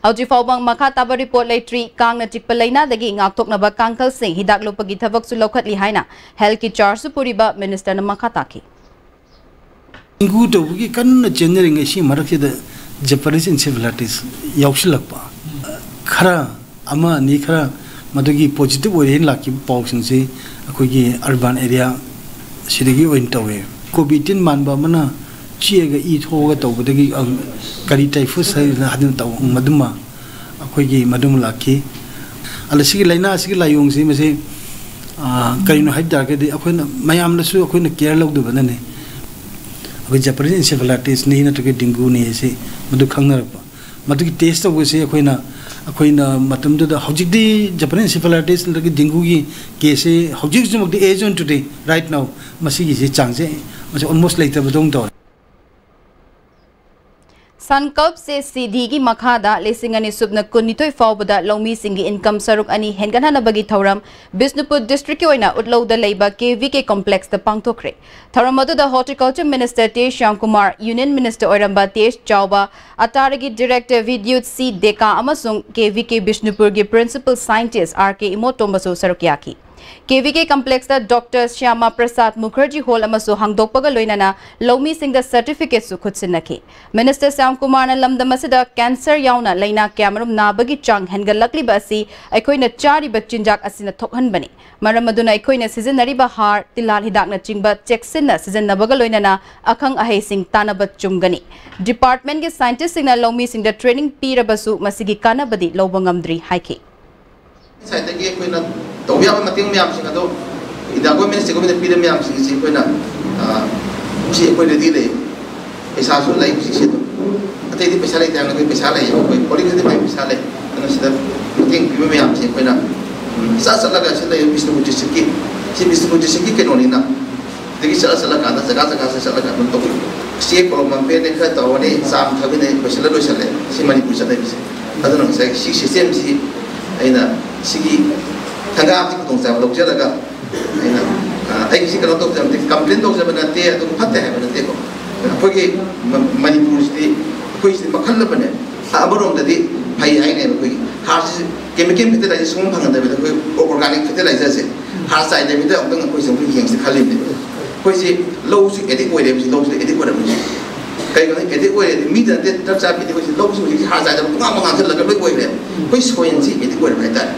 ꯍꯧꯖꯤꯛ ꯐꯥꯎꯕ ꯃꯈꯥ ꯇꯥꯕ ꯔꯤꯄꯣꯔꯠ ꯂꯩꯇ꯭ꯔꯤ꯫ ꯀꯥꯡꯅ ꯆꯤꯛꯄ ꯂꯥꯏꯅꯥꯗꯒꯤ ꯉꯥꯛꯊꯣꯛꯅꯕ ꯀꯥꯡꯈꯜꯁꯤꯡ ꯍꯤꯗꯥꯛ ꯂꯨꯞꯄꯒꯤ ꯊꯕꯛꯁꯨ ꯂꯧꯈꯠꯂꯤ ꯍꯥꯏꯅ ꯍꯦꯜꯊꯀꯤ ꯆꯥꯔꯖꯁꯨ ꯄꯨꯔꯤꯕ ꯃꯤꯅꯤꯁꯇꯔꯅ ꯃꯈꯥ ꯇꯥꯈꯤ꯫ ꯗꯦꯡꯒꯨ ꯇꯧꯕꯒꯤ ꯀꯟꯅ ꯆꯦꯟꯅꯔꯤꯉꯩ ꯁꯤ ꯃꯔꯛꯁꯤꯗ ꯖꯄꯥꯅꯤꯁ ꯑꯦꯟꯁꯤꯐꯦꯂꯥꯏꯇꯤꯁ ꯌꯥꯎꯁꯤꯜꯂꯛꯄ, ꯈꯔ ꯑꯃ ꯑꯅꯤ ꯈꯔ ꯃꯗꯨꯒꯤ ꯄꯣꯖꯤꯇꯤꯚ ꯑꯣꯏꯔꯦꯅ ꯂꯥꯛꯈꯤꯕ ꯄꯥꯎꯁꯤꯡꯁꯤ ꯑꯩꯈꯣꯏꯒꯤ ꯑꯔꯕꯥꯟ ꯑꯦꯔꯤꯌꯥ ꯁꯤꯗꯒꯤ ꯑꯣꯏꯅ ꯇꯧꯋꯦ꯫ ꯀꯣꯕꯤ ꯇꯤꯟ ꯃꯥꯟꯕ ꯑꯃꯅ ꯆꯦꯛꯑꯒ ꯏ ꯊꯣꯛꯑꯒ ꯇꯧꯕꯗꯒꯤ, ꯑ, ꯀꯔꯤ typhus ꯍꯥꯏꯅ ꯑꯗꯨꯝ ꯇꯧ-, ꯃꯗꯨꯃ ꯑꯩꯈꯣꯏꯒꯤ ꯃꯗꯨꯃ ꯂꯥꯛꯈꯤ꯫ ꯑꯗ ꯁꯤꯒꯤ ꯂꯥꯏꯅꯥ ꯑꯁꯤꯒꯤ ꯂꯥꯏꯑꯣꯡꯁꯤ ꯃꯁꯤ, ꯑ, ꯀꯔꯤꯅꯣ ꯍꯥꯏꯕ ꯇꯥꯔꯒꯗꯤ ꯑꯩꯈꯣꯏꯅ ꯃꯌꯥꯝꯅꯁꯨ ꯑꯩꯈꯣꯏꯅ care ꯂꯧꯗꯕꯅꯅꯤ꯫ ꯑꯩꯈꯣꯏ Japanese encephalitis ꯅꯤ ꯅꯠꯇ꯭ꯔꯒ dengue ꯅꯤ ꯍꯥꯏꯁꯤ ꯃꯗꯨ ꯈꯪꯅꯔꯛꯄ꯫ ꯃꯗꯨꯒꯤ test ꯇꯧꯕꯁꯦ ꯑꯩꯈꯣꯏꯅ, ꯑꯩꯈꯣꯏꯅ ꯃꯇꯝꯗꯨꯗ, ꯍꯧꯖꯤꯛꯇꯤ Japanese encephalitis ꯅꯠꯇ꯭ꯔꯒ dengue ꯒꯤ case ꯁꯦ ꯍꯧꯖꯤꯛ ꯍꯧꯖꯤꯛꯃꯛꯇꯤ, as on today, right now, ꯃꯁꯤꯒꯤꯁꯤ ꯆꯥꯡꯁꯦ ꯃꯁꯤ almost ꯂꯩꯇꯕꯗꯧꯅ ꯇꯧꯔꯦ꯫ Sankalp Se Siddhi ꯒꯤ ꯃꯈꯥꯗ ꯂꯤꯁꯤꯡ ꯑꯅꯤ ꯁꯨꯞꯅ ꯀꯨꯟꯅꯤꯊꯣꯏ ꯐꯥꯎꯕꯗ ꯂꯧꯃꯤꯁꯤꯡꯒꯤ income ꯁꯔꯨꯛ ꯑꯅꯤ ꯍꯦꯟꯒꯠꯍꯟꯅꯕꯒꯤ ꯊꯧꯔꯝ ꯕꯤꯁꯅꯨꯄꯨꯔ district ꯀꯤ ꯑꯣꯏꯅ ꯎꯠꯂꯧꯗ ꯂꯩꯕ K V K complex ꯇ ꯄꯥꯡꯊꯣꯛꯈ꯭ꯔꯦ꯫ ꯊꯧꯔꯝ ꯑꯗꯨꯗ Horticulture Minister T Shyamkumar, Union Minister ꯑꯣꯏꯔꯝꯕ T H Chauba, ꯑꯇꯥꯔꯒꯤ Director Vidyut C Deka ꯑꯃꯁꯨꯡ K V K ꯕꯤꯁꯅꯨꯄꯨꯔꯒꯤ Principal Scientist R K ꯏꯃꯣꯇꯣꯝꯕꯁꯨ ꯁꯔꯨꯛ ꯌꯥꯈꯤ꯫ K V K complex ꯇ Doctor Shyama Prasad Mukherjee Hall ꯑꯃꯁꯨ ꯍꯥꯡꯗꯣꯛꯄꯒ ꯂꯣꯏꯅꯅ ꯂꯧꯃꯤꯁꯤꯡꯗ certificate ꯁꯨ ꯈꯨꯠꯁꯤꯟꯅꯈꯤ꯫ Minister ꯁ꯭ꯌꯥꯝ ꯀꯨꯃꯥꯔꯅ ꯂꯝꯗꯝ ꯑꯁꯤꯗ cancer ꯌꯥꯎꯅ ꯂꯩꯅꯥ ꯀꯌꯥꯃꯔꯨꯝ ꯅꯥꯕꯒꯤ ꯆꯥꯡ ꯍꯦꯟꯒꯠꯂꯛꯂꯤꯕ ꯑꯁꯤ ꯑꯩꯈꯣꯏꯅ ꯆꯥꯔꯤꯕ ꯆꯤꯟꯖꯥꯛ ꯑꯁꯤꯅ ꯊꯣꯛꯍꯟꯕꯅꯤ꯫ ꯃꯔꯝ ꯑꯗꯨꯅ ꯑꯩꯈꯣꯏꯅ ꯁꯤꯖꯤꯟꯅꯔꯤꯕ ꯍꯥꯔ, ꯇꯤꯜꯍꯥꯠ ꯍꯤꯗꯥꯛꯅꯆꯤꯡꯕ ꯆꯦꯛꯁꯤꯟꯅ ꯁꯤꯖꯤꯟꯅꯕꯒ ꯂꯣꯏꯅꯅ ꯑꯈꯪ ꯑꯍꯩꯁꯤꯡ ꯇꯥꯟꯅꯕ ꯆꯨꯝꯒꯅꯤ꯫ Department ꯀꯤ scientist ꯁꯤꯡꯅ ꯂꯧꯃꯤꯁꯤꯡꯗ training ꯄꯤꯔꯕꯁꯨ ꯃꯁꯤꯒꯤ ꯀꯥꯟꯅꯕꯗꯤ ꯂꯧꯕ ꯉꯝꯗ꯭ꯔꯤ ꯍꯥꯏꯈꯤ꯫ ꯁꯥꯏꯠꯇꯒꯤ ꯑꯩꯈꯣꯏꯅ ꯇꯧꯕ ꯌꯥꯕ ꯃꯇꯦꯡ ꯃꯌꯥꯝꯁꯤꯡ ꯑꯗꯣ ꯏꯟꯗꯤꯌꯥ ꯒꯣꯔꯃꯦꯟ, ꯁ꯭ꯇꯦꯠ ꯒꯣꯔꯃꯦꯟꯅ ꯄꯤꯔꯤꯕ ꯃꯌꯥꯝꯁꯤꯡ ꯑꯁꯤ ꯑꯩꯈꯣꯏꯅ, ꯑ, ꯁꯤ ꯑꯩꯈꯣꯏ ꯔꯦꯗꯤ ꯂꯩ꯫ ꯄꯩꯁꯥꯁꯨ ꯂꯩ ꯍꯧꯖꯤꯛꯁꯦ ꯑꯗꯨꯝ꯫ ꯑꯇꯩꯗꯤ ꯄꯩꯁꯥ ꯂꯩꯇꯦ ꯍꯥꯏꯕꯅ ꯑꯩꯈꯣꯏ ꯄꯩꯁꯥ ꯂꯩ, ꯑꯩꯈꯣꯏ ꯄꯣꯂꯤꯡꯁꯤꯗꯤ ꯃꯥꯏ ꯄꯩꯁꯥ ꯂꯩ꯫ ꯑꯗꯨꯅ ꯁꯤꯗ ꯃꯇꯦꯡ ꯄꯤꯕ ꯃꯌꯥꯝꯁꯦ ꯑꯩꯈꯣꯏꯅ, ꯎꯝ, ꯆꯠ ꯆꯠꯂꯒ ꯁꯤ ꯂꯩꯔꯤꯕ ꯕꯤꯁꯅꯨꯄꯨꯔ district ꯀꯤ, ꯁꯤ ꯕꯤꯁꯅꯨꯄꯨꯔ district ꯀꯤ ꯀꯩꯅꯣꯅꯤꯅ, ꯑꯗꯒꯤ ꯆꯠꯂ ꯆꯠꯂꯀꯥꯟꯗ ꯖꯒꯥ ꯖꯒꯥꯁꯦ ꯆꯠꯂꯒ ꯑꯗꯨꯝ ꯇꯧꯕꯤꯌꯨ꯫ ꯆꯦ ꯀꯣꯂꯣꯝ ꯑꯃ ꯄꯦꯟꯅꯦ ꯈꯔ ꯇꯧꯔꯅꯤ, ꯆꯥꯝ ꯊꯛꯃꯤꯟꯅꯩ, ꯂꯣꯏꯁꯤꯜꯂ ꯂꯣꯏꯁꯤꯜꯂꯦ꯫ ꯁꯤ ꯃꯅꯤꯄꯨꯔ ꯆꯠꯅꯕꯤꯁꯦ꯫ ꯑꯗꯨꯅ ꯉꯁꯥꯏ ꯁꯤ system ꯁꯤ ꯑꯩꯅ ꯁꯤꯒꯤ ꯊꯪꯒꯥꯝꯁꯤ ꯈꯨꯗꯣꯡꯆꯥꯕ ꯂꯧꯖꯔꯒ ꯑꯩꯅ, ꯑ, ꯑꯩꯒꯤꯁꯤ ꯀꯩꯅꯣ ꯇꯧꯖꯕ ꯅꯠꯇꯦ, complain ꯇꯧꯖꯕ ꯅꯠꯇꯦ, ꯑꯗꯨꯒ ꯐꯠꯇꯦ ꯍꯥꯏꯕ ꯅꯠꯇꯦꯀꯣ꯫ ꯑꯩꯈꯣꯏꯒꯤ ꯃ-, ꯃꯅꯤꯄꯨꯔꯁꯤꯗꯤ ꯑꯩꯈꯣꯏꯁꯤꯗꯤ ꯃꯈꯜ ꯑꯃꯅꯦ꯫ ꯑꯃꯔꯣꯝꯗꯗꯤ ꯐꯩ ꯍꯥꯏꯅꯦꯕ꯫ ꯑꯩꯈꯣꯏꯒꯤ ꯍꯥꯔꯁꯤ, chemical fertilizer ꯁꯨꯡꯐꯪ ꯐꯪꯍꯟꯗꯕꯤꯗ ꯑꯩꯈꯣꯏ organic fertilizer ꯁꯦ, ꯍꯥꯔ ꯆꯥꯏꯗꯕꯤꯗ ꯑꯃꯨꯛꯇꯪ ꯑꯩꯈꯣꯏꯁꯦ ꯑꯃꯨꯛꯇꯪ ꯌꯦꯡꯁꯤ ꯈꯜꯂꯤꯕꯅꯦꯕ꯫ ꯑꯩꯈꯣꯏꯁꯦ ꯂꯧꯁꯨ addict ꯑꯣꯏꯔꯦꯕ, ꯍꯧꯖꯤꯛ ꯂꯧꯁꯤꯗ addict ꯑꯣꯏꯔꯕꯅꯤ꯫ ꯀꯩꯒꯤꯅꯣ addict ꯑꯣꯏꯔꯦꯗꯤ ꯃꯤꯗ ꯅꯠꯇꯦ, ꯗ꯭ꯔꯒ ꯆꯥꯕꯤꯗꯤ ꯑꯩꯈꯣꯏꯁꯦ ꯂꯧꯁꯨ ꯍꯧꯖꯤꯛ ꯍꯥꯔ ꯆꯥꯏꯗꯕ ꯄꯨꯡꯉꯥꯡ ꯃꯉꯥꯡꯁꯤꯜꯂꯒ ꯂꯣꯏ ꯑꯣꯏꯔꯦꯕ꯫ ꯑꯩꯈꯣꯏ soil ꯁꯤ addict ꯑꯣꯏꯔꯕ ꯍꯥꯏꯇꯥꯔꯦ꯫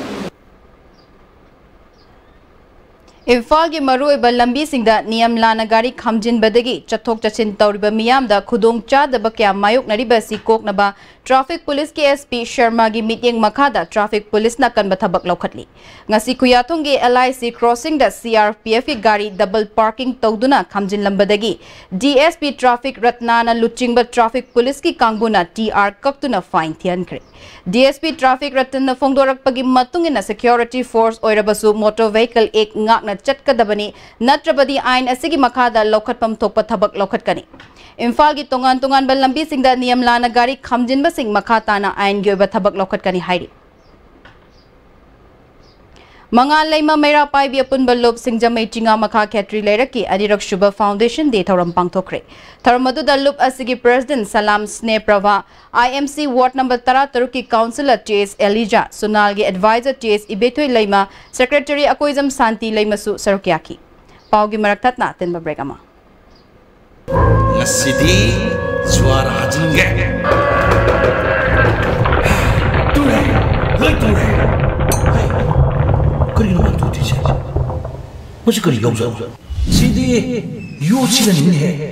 ꯏꯝꯐꯥꯜꯒꯤ ꯃꯔꯨꯑꯣꯏꯕ ꯂꯝꯕꯤꯁꯤꯡꯗ ꯅꯤꯌꯝ ꯂꯥꯟꯅ ꯒꯥꯔꯤ ꯈꯥꯝꯖꯤꯟꯕꯗꯒꯤ ꯆꯠꯊꯣꯛ ꯆꯠꯁꯤꯟ ꯇꯧꯔꯤꯕ ꯃꯤꯌꯥꯝꯗ ꯈꯨꯗꯣꯡ ꯆꯥꯗꯕ ꯀꯌꯥ ꯃꯥꯌꯣꯛꯅꯔꯤꯕ ꯑꯁꯤ ꯀꯣꯛꯅꯕ ꯇ꯭ꯔꯥꯐꯤꯛ ꯄꯨꯂꯤꯁꯀꯤ SP ꯁꯔꯃꯒꯤ ꯃꯤꯠꯌꯦꯡ ꯃꯈꯥꯗ ꯇ꯭ꯔꯥꯐꯤꯛ ꯄꯨꯂꯤꯁꯅ ꯀꯟꯕ ꯊꯕꯛ ꯂꯧꯈꯠꯂꯤ꯫ ꯉꯁꯤ ꯈꯨꯌꯥꯊꯣꯡꯒꯤ LIC ꯀ꯭ꯔꯣꯁꯤꯡꯗ CRPFꯀꯤ ꯒꯥꯔꯤ ꯗꯕꯜ ꯄꯥꯔꯀꯤꯡ ꯇꯧꯗꯨꯅ ꯈꯥꯝꯖꯤꯜꯂꯝꯕꯗꯒꯤ DSP ꯇ꯭ꯔꯥꯐꯤꯛ ꯔꯠꯅꯥꯅ ꯂꯨꯆꯤꯡꯕ ꯇ꯭ꯔꯥꯐꯤꯛ ꯄꯨꯂꯤꯁꯀꯤ ꯀꯥꯡꯕꯨꯅ TR ꯀꯛꯇꯨꯅ ꯐꯥꯏꯟ ꯊꯤꯍꯟꯈ꯭ꯔꯦ꯫ DSP ꯇ꯭ꯔꯥꯐꯤꯛ ꯔꯠꯅꯥꯅ ꯐꯣꯡꯗꯣꯔꯛꯄꯒꯤ ꯃꯇꯨꯡ ꯏꯟꯅ ꯁꯦꯀ꯭ꯌꯨꯔꯤꯇꯤ ꯐꯣꯔꯁ ꯑꯣꯏꯔꯕꯁꯨ ꯃꯣꯇꯣꯔ ꯚꯦꯍꯤꯀꯜ ꯑꯦꯛ ꯉꯥꯛꯅ ꯆꯠꯀꯗꯕꯅꯤ, ꯅꯠꯇ꯭ꯔꯕꯗꯤ ꯑꯥꯏꯟ ꯑꯁꯤꯒꯤ ꯃꯈꯥꯗ ꯂꯧꯈꯠꯐꯝ ꯊꯣꯛꯄ ꯊꯕꯛ ꯂꯧꯈꯠꯀꯅꯤ꯫ ꯏꯝꯐꯥꯜꯒꯤ ꯇꯣꯉꯥꯟ ꯇꯣꯉꯥꯟꯕ ꯂꯝꯕꯤꯁꯤꯡꯗ ꯅꯤꯌꯝ ꯂꯥꯟꯅ ꯒꯥꯔꯤ ꯈꯥꯝꯖꯤꯟꯕꯁꯤꯡ ꯃꯈꯥ ꯇꯥꯅ ꯑꯥꯏꯟꯒꯤ ꯑꯣꯏꯕ ꯊꯕꯛ ꯂꯧꯈꯠꯀꯅꯤ ꯍꯥꯏꯔꯤ꯫ ꯃꯉꯥꯜ ꯂꯩꯃ ꯃꯩꯔꯥ ꯄꯥꯏꯕꯤ ꯑꯄꯨꯟꯕ ꯂꯨꯞ ꯁꯤꯡꯖꯃꯩ ꯆꯤꯉꯥ ꯃꯈꯥ ꯈꯦꯇ꯭ꯔꯤ ꯂꯩꯔꯛꯀꯤ ꯑꯅꯤꯔꯛ ꯁꯨꯕ Foundation Day ꯊꯧꯔꯝ ꯄꯥꯡꯊꯣꯛꯈ꯭ꯔꯦ꯫ ꯊꯧꯔꯝ ꯑꯗꯨꯗ ꯂꯨꯞ ꯑꯁꯤꯒꯤ president Salam Sneha Prabha, IMC ward number ꯇꯔꯥ ꯇꯔꯨꯛꯀꯤ ꯀꯥꯎꯟꯁꯤꯂꯔ T S ꯑꯦꯂꯤꯖꯥ, ꯁꯨꯅꯥꯜꯒꯤ adviser T S Ibethoi Leima, secretary Akoijam Shanti ꯂꯩꯃꯁꯨ ꯁꯔꯨꯛ ꯌꯥꯈꯤ꯫ ꯄꯥꯎꯒꯤ ꯃꯔꯛ ꯊꯠꯅ ꯑꯇꯦꯟꯕ ꯕ꯭ꯔꯦꯛ ꯑꯃ꯫ ꯉꯁꯤꯗꯤ ꯖ꯭ꯋꯥꯔ ꯍꯥꯖꯤꯟꯒꯦ꯫ ꯇꯨꯔꯦ, ꯂꯣꯏ ꯇꯨꯔꯦ꯫ ꯍꯩ, ꯀꯔꯤꯅꯣ ꯃꯥ ꯇꯨꯗ꯭ꯔꯤꯁꯦ? ꯃꯁꯤ ꯀꯔꯤ ꯌꯥꯎꯖꯥꯠꯅꯣ? ꯁꯤꯗꯤ ꯌꯣꯠꯁꯤꯅꯅꯤꯅꯦꯍꯦ꯫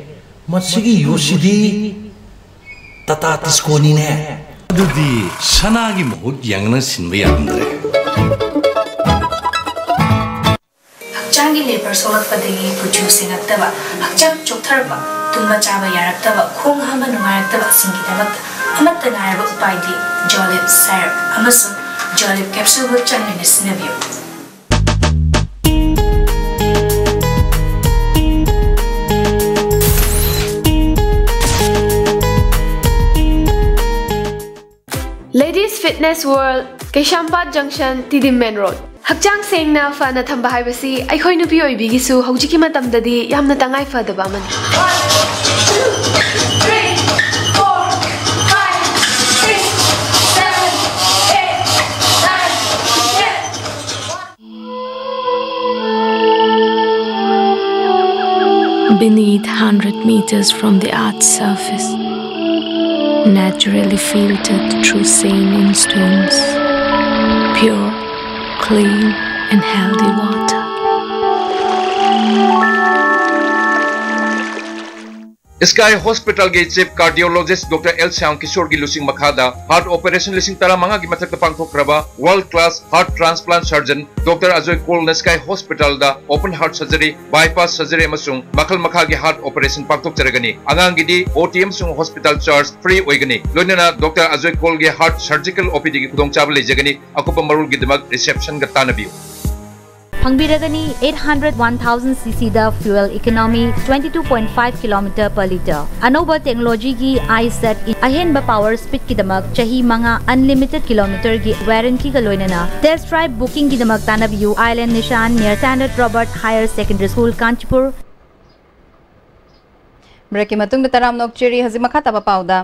ꯃꯁꯤꯒꯤ ꯌꯣꯠꯁꯤꯗꯤ ꯇꯥꯇꯥ ꯇꯤꯁꯀꯣꯅꯤꯅꯦ꯫ ꯑꯗꯨꯗꯤ ꯁꯅꯥꯒꯤ ꯃꯍꯨꯠ ꯌꯥꯡꯅ ꯁꯤꯟꯕ ꯌꯥꯔꯝꯗ꯭ꯔꯦ꯫ ꯍꯛꯆꯥꯡꯒꯤ ꯂꯦꯕꯔ ꯁꯣꯛꯂꯛꯄꯗꯒꯤ ꯀꯨꯆꯨ ꯁꯦꯡꯉꯛꯇꯕ, ꯍꯛꯆꯥꯡ ꯆꯣꯛꯊꯔꯛꯄ, ꯇꯨꯝꯕ ꯆꯥꯕ ꯌꯥꯔꯛꯇꯕ, ꯈꯣꯡ ꯍꯥꯝꯕ ꯅꯨꯡꯉꯥꯏꯔꯛꯇꯕꯁꯤꯡꯒꯤꯗꯃꯛꯇ ꯑꯃꯠꯇ ꯉꯥꯏꯔꯕ ꯎꯄꯥꯏꯗꯤ ꯖꯣꯂꯤꯞ ꯁꯥꯏꯔꯞ ꯑꯃꯁꯨꯡ ꯖꯣꯂꯤꯞ ꯀꯦꯞꯁꯨꯜꯕꯨ ꯆꯥꯡ ꯅꯥꯏꯅ ꯁꯤꯖꯤꯟꯅꯕꯤꯌꯨ꯫ Ladies Fitness World, ꯀꯩꯁꯥꯝꯄꯥꯠ ꯖꯪꯁꯟ, ꯇꯤꯗꯤꯝ ꯃꯦꯟ ꯔꯣꯗ꯫ ꯍꯛꯆꯥꯡ ꯁꯦꯡꯅ ꯐꯅ ꯊꯝꯕ ꯍꯥꯏꯕꯁꯤ ꯑꯩꯈꯣꯏ ꯅꯨꯄꯤ ꯑꯣꯏꯕꯤꯒꯤꯁꯨ ꯍꯧꯖꯤꯛꯀꯤ ꯃꯇꯝꯗꯗꯤ ꯌꯥꯝꯅ ꯇꯉꯥꯏ ꯐꯗꯕ ꯑꯃꯅꯤ꯫ One, two, three, four, five, six, seven, eight, nine, ten. Beneath hundred meters from the earth's surface, naturally filtered through saline stones, pure, clean, and healthy water. Sky Hospital ꯒꯤ Chief Cardiologist Doctor L Shyam ꯀꯤꯁꯣꯔꯒꯤ ꯂꯨꯆꯤꯡ ꯃꯈꯥꯗ heart operation ꯂꯤꯁꯤꯡ ꯇꯔꯥꯃꯉꯥꯒꯤ ꯃꯊꯛꯇ ꯄꯥꯡꯊꯣꯛꯈ꯭ꯔꯕ world class heart transplant surgeon Doctor Ajoy ꯀꯣꯜꯅ Sky Hospital ꯗ open heart surgery, bypass surgery ꯑꯃꯁꯨꯡ ꯃꯈꯜ ꯃꯈꯥꯒꯤ heart operation ꯄꯥꯡꯊꯣꯛꯆꯔꯒꯅꯤ꯫ ꯑꯉꯥꯡꯒꯤꯗꯤ O T ꯑꯃꯁꯨꯡ hospital charge free ꯑꯣꯏꯒꯅꯤ꯫ ꯂꯣꯏꯅꯅ Doctor Ajoy ꯀꯣꯜꯒꯤ heart surgical O P D ꯒꯤ ꯈꯨꯗꯣꯡꯆꯥꯕ ꯂꯩꯖꯒꯅꯤ꯫ ꯑꯀꯨꯞꯄ ꯃꯔꯣꯜꯒꯤꯗꯃꯛ reception ꯒ ꯇꯥꯟꯅꯕꯤꯌꯨ꯫ ꯐꯪꯕꯤꯔꯒꯅꯤ eight hundred one thousand C C ꯗ fuel economy twenty two point five kilometer per liter꯫ ꯑꯅꯧꯕ technology ꯒꯤ iSet ꯑꯍꯦꯟꯕ power speed ꯀꯤꯗꯃꯛ ꯆꯍꯤ ꯃꯉꯥ unlimited kilometer ꯒꯤ warranty ꯒ ꯂꯣꯏꯅꯅ test drive booking ꯒꯤꯗꯃꯛ ꯇꯥꯟꯅꯕꯤꯌꯨ꯫ Island Nishan near Standard Robert Higher Secondary School, Kanchipur꯫ ꯕ꯭ꯔꯦꯛꯀꯤ ꯃꯇꯨꯡꯗ ꯇꯔꯥꯝꯅ ꯑꯣꯛꯆꯔꯤ꯫ ꯍꯧꯖꯤꯛ ꯃꯈꯥ ꯇꯥꯕ ꯄꯥꯎꯗ꯫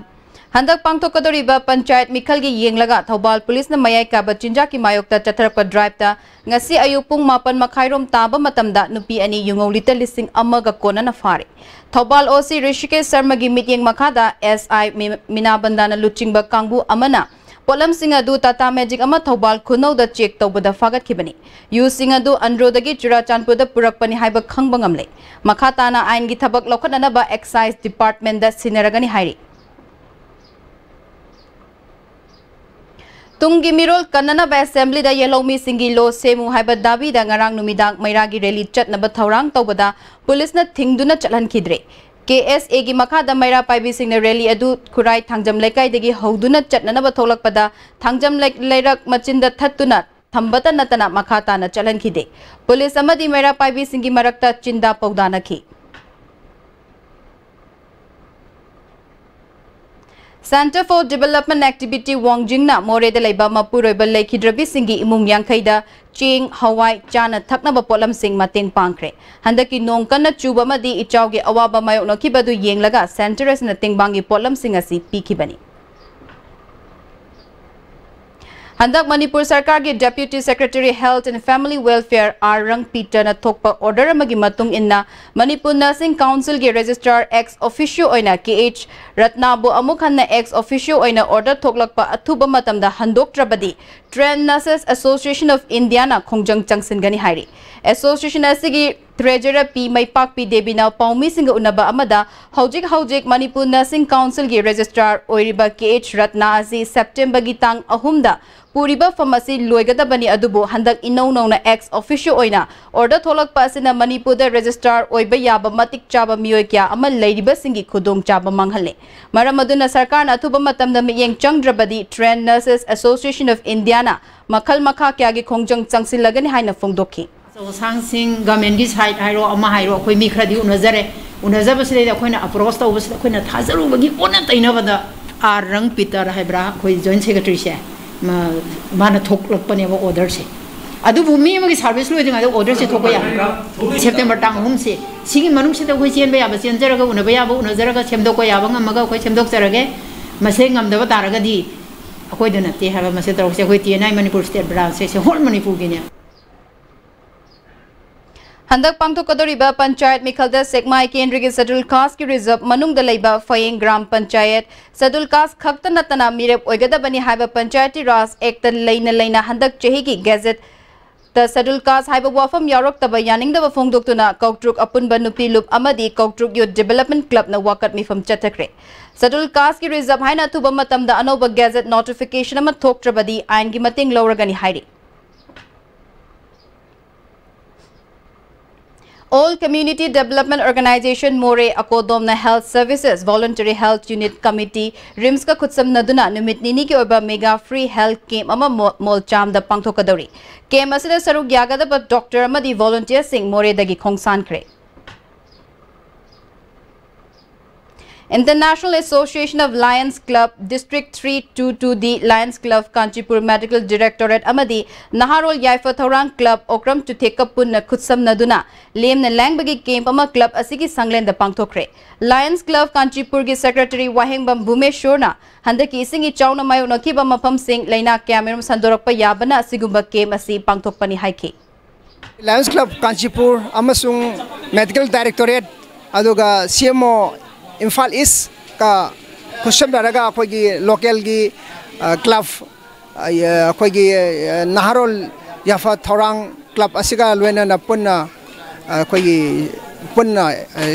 ꯍꯟꯗꯛ ꯄꯥꯡꯊꯣꯛꯀꯗꯧꯔꯤꯕ ꯄꯟꯆꯥꯌꯠ ꯃꯤꯈꯜꯒꯤ ꯌꯦꯡꯂꯒ ꯊꯧꯕꯥꯜ ꯄꯨꯂꯤꯁꯅ ꯃꯌꯥꯏ ꯀꯥꯕ ꯆꯤꯟꯖꯥꯛꯀꯤ ꯃꯥꯌꯣꯛꯇ ꯆꯠꯊꯔꯛꯄ drive ꯇ ꯉꯁꯤ ꯑꯌꯨꯛ ꯄꯨꯡ ꯃꯥꯄꯟ ꯃꯈꯥꯏꯔꯣꯝ ꯇꯥꯕ ꯃꯇꯝꯗ ꯅꯨꯄꯤ ꯑꯅꯤ ꯌꯨꯉꯧ litre ꯂꯤꯁꯤꯡ ꯑꯃꯒ ꯀꯣꯟꯅꯅ ꯐꯥꯔꯦ꯫ ꯊꯧꯕꯥꯜ O C ꯔꯤꯁꯤꯀꯦꯁ ꯁꯔꯃꯒꯤ ꯃꯤꯠꯌꯦꯡ ꯃꯈꯥꯗ S I ꯃꯤ-, ꯃꯤꯅꯥ ꯕꯟꯗꯥꯅ ꯂꯨꯆꯤꯡꯕ ꯀꯥꯡꯕꯨ ꯑꯃꯅ ꯄꯣꯠꯂꯝꯁꯤꯡ ꯑꯗꯨ Tata Magic ꯑꯃ ꯊꯧꯕꯥꯜ ꯈꯨꯅꯧꯗ check ꯇꯧꯕꯗ ꯐꯥꯒꯠꯈꯤꯕꯅꯤ꯫ ꯌꯨꯁꯤꯡ ꯑꯗꯨ ꯑꯟꯗ꯭ꯔꯣꯗꯒꯤ ꯆꯨꯔꯥꯆꯥꯟꯄꯨꯔꯗ ꯄꯨꯔꯛꯄꯅꯤ ꯍꯥꯏꯕ ꯈꯪꯕ ꯉꯝꯂꯦ꯫ ꯃꯈꯥ ꯇꯥꯅ ꯑꯥꯏꯟꯒꯤ ꯊꯕꯛ ꯂꯧꯈꯠꯅꯅꯕ Excise Department ꯗ ꯁꯤꯟꯅꯔꯒꯅꯤ ꯍꯥꯏꯔꯤ꯫ ꯇꯨꯡꯒꯤ ꯃꯤꯔꯣꯜ ꯀꯟꯅꯅꯕ assembly ꯗ ꯌꯦꯜꯍꯧꯃꯤꯁꯤꯡꯒꯤ law ꯁꯦꯝꯃꯨ ꯍꯥꯏꯕ ꯗꯥꯕꯤꯗ ꯉꯔꯥꯡ ꯅꯨꯃꯤꯗꯥꯡ ꯃꯩꯔꯥꯒꯤ rally ꯆꯠꯅꯕ ꯊꯧꯔꯥꯡ ꯇꯧꯕꯗ ꯄꯨꯂꯤꯁꯅ ꯊꯤꯡꯗꯨꯅ ꯆꯠꯍꯟꯈꯤꯗ꯭ꯔꯦ꯫ K S A ꯒꯤ ꯃꯈꯥꯗ ꯃꯩꯔꯥ ꯄꯥꯏꯕꯤꯁꯤꯡꯅ rally ꯑꯗꯨ ꯈꯨꯔꯥꯏ ꯊꯥꯡꯖꯝ ꯂꯩꯀꯥꯏꯗꯒꯤ ꯍꯧꯗꯨꯅ ꯆꯠꯅꯅꯕ ꯊꯣꯛꯂꯛꯄꯗ ꯊꯥꯡꯖꯝ ꯂꯩ-, ꯂꯩꯔꯛ ꯃꯆꯤꯟꯗ ꯊꯠꯇꯨꯅ ꯊꯝꯕꯇ ꯅꯠꯇꯅ ꯃꯈꯥ ꯇꯥꯅ ꯆꯠꯍꯟꯈꯤꯗꯦ꯫ ꯄꯨꯂꯤꯁ ꯑꯃꯗꯤ ꯃꯩꯔꯥ ꯄꯥꯏꯕꯤꯁꯤꯡꯒꯤ ꯃꯔꯛꯇ ꯆꯤꯟꯗꯥ ꯄꯧꯗꯥꯅꯈꯤ꯫ Centre for Development Activity ꯋꯥꯡꯖꯤꯡꯅ ꯃꯣꯔꯦꯗ ꯂꯩꯕ ꯃꯄꯨꯔꯣꯏꯕ ꯂꯩꯈꯤꯗ꯭ꯔꯕꯤꯁꯤꯡꯒꯤ ꯏꯃꯨꯡ ꯌꯥꯡꯈꯩꯗ ꯆꯦꯡ, ꯍꯋꯥꯏ, ꯆꯥꯅ ꯊꯛꯅꯕ ꯄꯣꯠꯂꯝꯁꯤꯡ ꯃꯇꯦꯡ ꯄꯥꯡꯈ꯭ꯔꯦ꯫ ꯍꯟꯗꯛꯀꯤ ꯅꯣꯡ ꯀꯟꯅ ꯆꯨꯕ ꯑꯃꯗꯤ ꯏꯆꯥꯎꯒꯤ ꯑꯋꯥꯕ ꯃꯥꯌꯣꯛꯅꯈꯤꯕ ꯑꯗꯨ ꯌꯦꯡꯂꯒ centre ꯑꯁꯤꯅ ꯇꯦꯡꯕꯥꯡꯒꯤ ꯄꯣꯠꯂꯝꯁꯤꯡ ꯑꯁꯤ ꯄꯤꯈꯤꯕꯅꯤ꯫ ꯍꯟꯗꯛ ꯃꯅꯤꯄꯨꯔ ꯁꯔꯀꯥꯔꯒꯤ Deputy Secretary Health and Family Welfare R ꯔꯪꯄꯤꯇꯅ ꯊꯣꯛꯄ order ꯑꯃꯒꯤ ꯃꯇꯨꯡ ꯏꯟꯅ ꯃꯅꯤꯄꯨꯔ Nursing Council ꯒꯤ registrar ex officio ꯑꯣꯏꯅ K H ꯔꯠꯅꯥꯕꯨ ꯑꯃꯨꯛ ꯍꯟꯅ ex officio ꯑꯣꯏꯅ order ꯊꯣꯛꯂꯛꯄ ꯑꯊꯨꯕ ꯃꯇꯝꯗ ꯍꯟꯗꯣꯛꯇ꯭ꯔꯕꯗꯤ Trained Nurses Association of India ꯅ ꯈꯣꯡꯖꯪ ꯆꯪꯁꯤꯟꯒꯅꯤ ꯍꯥꯏꯔꯤ꯫ Association ꯑꯁꯤꯒꯤ ꯇ꯭ꯔꯦꯖꯔ ꯄꯤ ꯃꯩꯄꯥꯛꯄꯤ ꯗꯦꯕꯤꯅ ꯄꯥꯎꯃꯤꯁꯤꯡꯒ ꯎꯅꯕ ꯑꯃꯗ ꯍꯧꯖꯤꯛ ꯍꯧꯖꯤꯛ ꯃꯅꯤꯄꯨꯔ ꯅꯔꯁꯤꯡ ꯀꯥꯎꯟꯁꯤꯜꯒꯤ ꯔꯦꯖꯤꯁꯇ꯭ꯔꯥꯔ ꯑꯣꯏꯔꯤꯕ ꯀꯦ ꯑꯩꯆ ꯔꯠꯅꯥ ꯑꯁꯤ ꯁꯦꯞꯇꯦꯝꯕꯔꯒꯤ ꯇꯥꯡ ꯑꯍꯨꯝꯗ ꯄꯨꯔꯤꯕ ꯐꯝ ꯑꯁꯤ ꯂꯣꯏꯒꯗꯕꯅꯤ, ꯑꯗꯨꯕꯨ ꯍꯟꯗꯛ ꯏꯅꯧ ꯅꯧꯅ ꯑꯦꯛꯁ ꯑꯣꯐꯤꯁꯤꯌꯣ ꯑꯣꯏꯅ ꯑꯣꯔꯗꯔ ꯊꯣꯛꯂꯛꯄ ꯑꯁꯤꯅ ꯃꯅꯤꯄꯨꯔꯗ ꯔꯦꯖꯤꯁꯇ꯭ꯔꯥꯔ ꯑꯣꯏꯕ ꯌꯥꯕ ꯃꯇꯤꯛ ꯆꯥꯕ ꯃꯤꯑꯣꯏ ꯀꯌꯥ ꯑꯃ ꯂꯩꯔꯤꯕꯁꯤꯡꯒꯤ ꯈꯨꯗꯣꯡꯆꯥꯕ ꯃꯥꯡꯍꯜꯂꯦ꯫ ꯃꯔꯝ ꯑꯗꯨꯅ ꯁꯔꯀꯥꯔꯅ ꯑꯊꯨꯕ ꯃꯇꯝꯗ ꯃꯤꯠꯌꯦꯡ ꯆꯪꯗ꯭ꯔꯕꯗꯤ Trained Nurses Association of Indiaꯅ ꯃꯈꯜ ꯃꯈꯥ ꯀꯌꯥꯒꯤ ꯈꯣꯡꯖꯪ ꯆꯪꯁꯤꯜꯂꯒꯅꯤ ꯍꯥꯏꯅ ꯐꯣꯡꯗꯣꯛꯈꯤ꯫ ꯑꯆꯧ ꯑꯁꯥꯡꯁꯤꯡ, ꯒꯃꯦꯟꯒꯤ ꯁꯥꯏꯠ ꯍꯥꯏꯔꯣ, ꯑꯃ ꯍꯥꯏꯔꯣ, ꯑꯩꯈꯣꯏ ꯃꯤ ꯈꯔꯗꯤ ꯎꯅꯖꯔꯦ꯫ ꯎꯅꯖꯕꯁꯤꯗꯩꯗ ꯑꯩꯈꯣꯏꯅ ꯑꯦꯄ꯭ꯔꯣꯁ ꯇꯧꯕꯁꯤꯗ ꯑꯩꯈꯣꯏꯅ ꯊꯥꯖꯔꯨꯕꯒꯤ ꯑꯣꯟꯅ ꯇꯩꯅꯕꯗ ꯑꯥꯔ ꯔꯪ ꯄꯤꯇꯔ ꯍꯥꯏꯕ꯭ꯔꯥ, ꯑꯩꯈꯣꯏ ꯖꯣꯏꯟ ꯁꯦꯀ꯭ꯔꯦꯇꯔꯤꯁꯦ, ꯃ-, ꯃꯥꯅ ꯊꯣꯛꯂꯛꯄꯅꯦꯕ ꯑꯣꯔꯗꯔꯁꯦ꯫ ꯑꯗꯨꯕꯨ ꯃꯤ ꯑꯃꯒꯤ ꯁꯥꯔꯚꯤꯁ ꯂꯣꯏꯗ꯭ꯔꯤꯉꯩꯗ ꯑꯣꯔꯗꯔꯁꯦ ꯊꯣꯛꯄ ꯌꯥꯕ꯭ꯔꯥ? ꯁꯦꯞꯇꯦꯝꯕꯔ ꯇꯥꯡ ꯑꯍꯨꯝꯁꯦ, ꯁꯤꯒꯤ ꯃꯅꯨꯡꯁꯤꯗ ꯑꯩꯈꯣꯏ ꯆꯦꯟꯕ ꯌꯥꯕ ꯆꯦꯟꯖꯔꯒ, ꯎꯅꯕ ꯌꯥꯕ ꯎꯅꯖꯔꯒ, ꯁꯦꯝꯗꯣꯛꯄ ꯌꯥꯕ ꯉꯝꯃꯒ ꯑꯩꯈꯣꯏ ꯁꯦꯝꯗꯣꯛꯆꯔꯒꯦ꯫ ꯃꯁꯤ ꯉꯝꯗꯕ ꯇꯥꯔꯒꯗꯤ ꯑꯩꯈꯣꯏꯗ ꯅꯠꯇꯦ ꯍꯥꯏꯕ ꯃꯁꯤ ꯇꯧꯔꯛꯁꯦ꯫ ꯑꯩꯈꯣꯏ T N I Manipur state ꯕ꯭ꯔꯥꯟꯁꯁꯦ ꯁꯤ ꯍꯣꯜ ꯃꯅꯤꯄꯨꯔꯒꯤꯅꯦ꯫ ꯍꯟꯗꯛ ꯄꯥꯡꯊꯣꯛꯀꯗꯧꯔꯤꯕ ꯄꯟꯆꯥꯌꯠ ꯃꯤꯈꯜꯗ ꯁꯦꯛꯃꯥꯏ ꯀꯦꯟꯗ꯭ꯔꯒꯤ ꯁꯦꯗꯨꯜ ꯀꯥꯁꯀꯤ ꯔꯤꯖꯔꯚ ꯃꯅꯨꯡꯗ ꯂꯩꯕ ꯐꯌꯦꯡ ꯒ꯭ꯔꯥꯝ ꯄꯟꯆꯥꯌꯠ ꯁꯦꯗꯨꯜ ꯀꯥꯁ ꯈꯛꯇ ꯅꯠꯇꯅ ꯃꯤꯔꯦꯞ ꯑꯣꯏꯒꯗꯕꯅꯤ ꯍꯥꯏꯕ ꯄꯟꯆꯥꯌꯠꯇꯤ ꯔꯥꯖ ꯑꯦꯛꯇ ꯂꯩꯅ ꯂꯩꯅ ꯍꯟꯗꯛ ꯆꯍꯤꯒꯤ ꯒꯦꯖꯦꯠꯇ ꯁꯦꯗꯨꯜ ꯀꯥꯁ ꯍꯥꯏꯕ ꯋꯥꯐꯝ ꯌꯥꯎꯔꯛꯇꯕ ꯌꯥꯅꯤꯡꯗꯕ ꯐꯣꯡꯗꯣꯛꯇꯨꯅ ꯀꯧꯇ꯭ꯔꯨꯛ ꯑꯄꯨꯟꯕ ꯅꯨꯄꯤ ꯂꯨꯞ ꯑꯃꯗꯤ ꯀꯧꯇ꯭ꯔꯨꯛ ꯌꯨꯠ ꯗꯤꯕꯦꯂꯞꯃꯦꯟ ꯀ꯭ꯂꯕꯅ ꯋꯥꯀꯠ ꯃꯤꯐꯝ ꯆꯠꯊꯈ꯭ꯔꯦ꯫ ꯁꯦꯗꯨꯜ ꯀꯥꯁꯀꯤ ꯔꯤꯖꯔꯚ ꯍꯥꯏꯅ ꯑꯊꯨꯕ ꯃꯇꯝꯗ ꯑꯅꯧꯕ ꯒꯦꯖꯦꯠ ꯅꯣꯇꯤꯐꯤꯀꯦꯁꯟ ꯑꯃ ꯊꯣꯛꯇ꯭ꯔꯕꯗꯤ ꯑꯥꯏꯟꯒꯤ ꯃꯇꯦꯡ ꯂꯧꯔꯒꯅꯤ ꯍꯥꯏꯔꯤ꯫ All Community Development Organization ꯃꯣꯔꯦ ꯑꯀꯣꯗꯣꯝꯅ Health Services Voluntary Health Unit Committee, ꯔꯤꯝꯁꯀ ꯈꯨꯠꯁꯝꯅꯗꯨꯅ ꯅꯨꯃꯤꯠ ꯅꯤꯅꯤꯒꯤ ꯑꯣꯏꯕ mega free health camp ꯑꯃ ꯃꯣ-, ꯃꯣꯜꯆꯥꯝꯗ ꯄꯥꯡꯊꯣꯛꯀꯗꯧꯔꯤ꯫ ꯀꯦꯝꯞ ꯑꯁꯤꯗ ꯁꯔꯨꯛ ꯌꯥꯒꯗꯕ ꯗꯣꯛꯇꯔ ꯑꯃꯗꯤ ꯚꯣꯂꯨꯟꯇꯤꯌꯔꯁꯤꯡ ꯃꯣꯔꯦꯗꯒꯤ ꯈꯣꯡꯁꯥꯟꯈ꯭ꯔꯦ꯫ International Association of Lions Club District three two two D Lions Club Kanchipur Medical Directorate ꯑꯃꯗꯤ ꯅꯍꯥꯔꯣꯜ ꯌꯥꯏꯐ ꯊꯧꯔꯥꯡ ꯀ꯭ꯂꯕ ꯑꯣꯀ꯭ꯔꯝ ꯆꯨꯊꯦꯛꯀ ꯄꯨꯟꯅ ꯈꯨꯠꯁꯝꯅꯗꯨꯅ ꯂꯦꯝꯅ ꯂꯦꯡꯕꯒꯤ ꯀꯦꯝꯞ ꯑꯃ ꯀ꯭ꯂꯕ ꯑꯁꯤꯒꯤ ꯁꯪꯂꯦꯟꯗ ꯄꯥꯡꯊꯣꯛꯈ꯭ꯔꯦ꯫ ꯂꯥꯌꯟꯁ ꯀ꯭ꯂꯕ ꯀꯥꯟꯆꯤꯄꯨꯔꯒꯤ ꯁꯦꯀ꯭ꯔꯦꯇꯔꯤ ꯋꯥꯍꯦꯡꯕꯝ ꯚꯨꯃꯦꯁꯣꯔꯅ ꯍꯟꯗꯛꯀꯤ ꯏꯁꯤꯡ ꯏꯆꯥꯎꯅ ꯃꯥꯌꯣꯛꯅꯈꯤꯕ ꯃꯐꯝꯁꯤꯡ, ꯂꯩꯅꯥ ꯀꯌꯥꯃꯔꯨꯝ ꯁꯟꯗꯣꯔꯛꯄ ꯌꯥꯕꯅ ꯑꯁꯤꯒꯨꯝꯕ ꯀꯦꯝꯞ ꯑꯁꯤ ꯄꯥꯡꯊꯣꯛꯄꯅꯤ ꯍꯥꯏꯈꯤ꯫ ꯂꯥꯌꯟꯁ ꯀ꯭ꯂꯕ ꯀꯥꯟꯆꯤꯄꯨꯔ ꯑꯃꯁꯨꯡ ꯃꯦꯗꯤꯀꯦꯜ ꯗꯥꯏꯔꯦꯛꯇꯣꯔꯦꯠ, ꯑꯗꯨꯒ ꯁꯤ ꯑꯦꯝ ꯑꯣ ꯏꯝꯐꯥꯜ ꯏꯁꯀ ꯈꯨꯠꯁꯝꯅꯔꯒ ꯑꯩꯈꯣꯏꯒꯤ ꯂꯣꯀꯦꯜꯒꯤ, ꯑ, ꯀ꯭ꯂꯕ, ꯑ, ꯑꯩꯈꯣꯏꯒꯤ, ꯑ, ꯅꯍꯥꯔꯣꯜ ꯌꯥꯐ ꯊꯧꯔꯥꯡ ꯀ꯭ꯂꯕ ꯑꯁꯤꯒ ꯂꯣꯏꯅꯅ ꯄꯨꯟꯅ ꯑꯩꯈꯣꯏꯒꯤ ꯄꯨꯟꯅ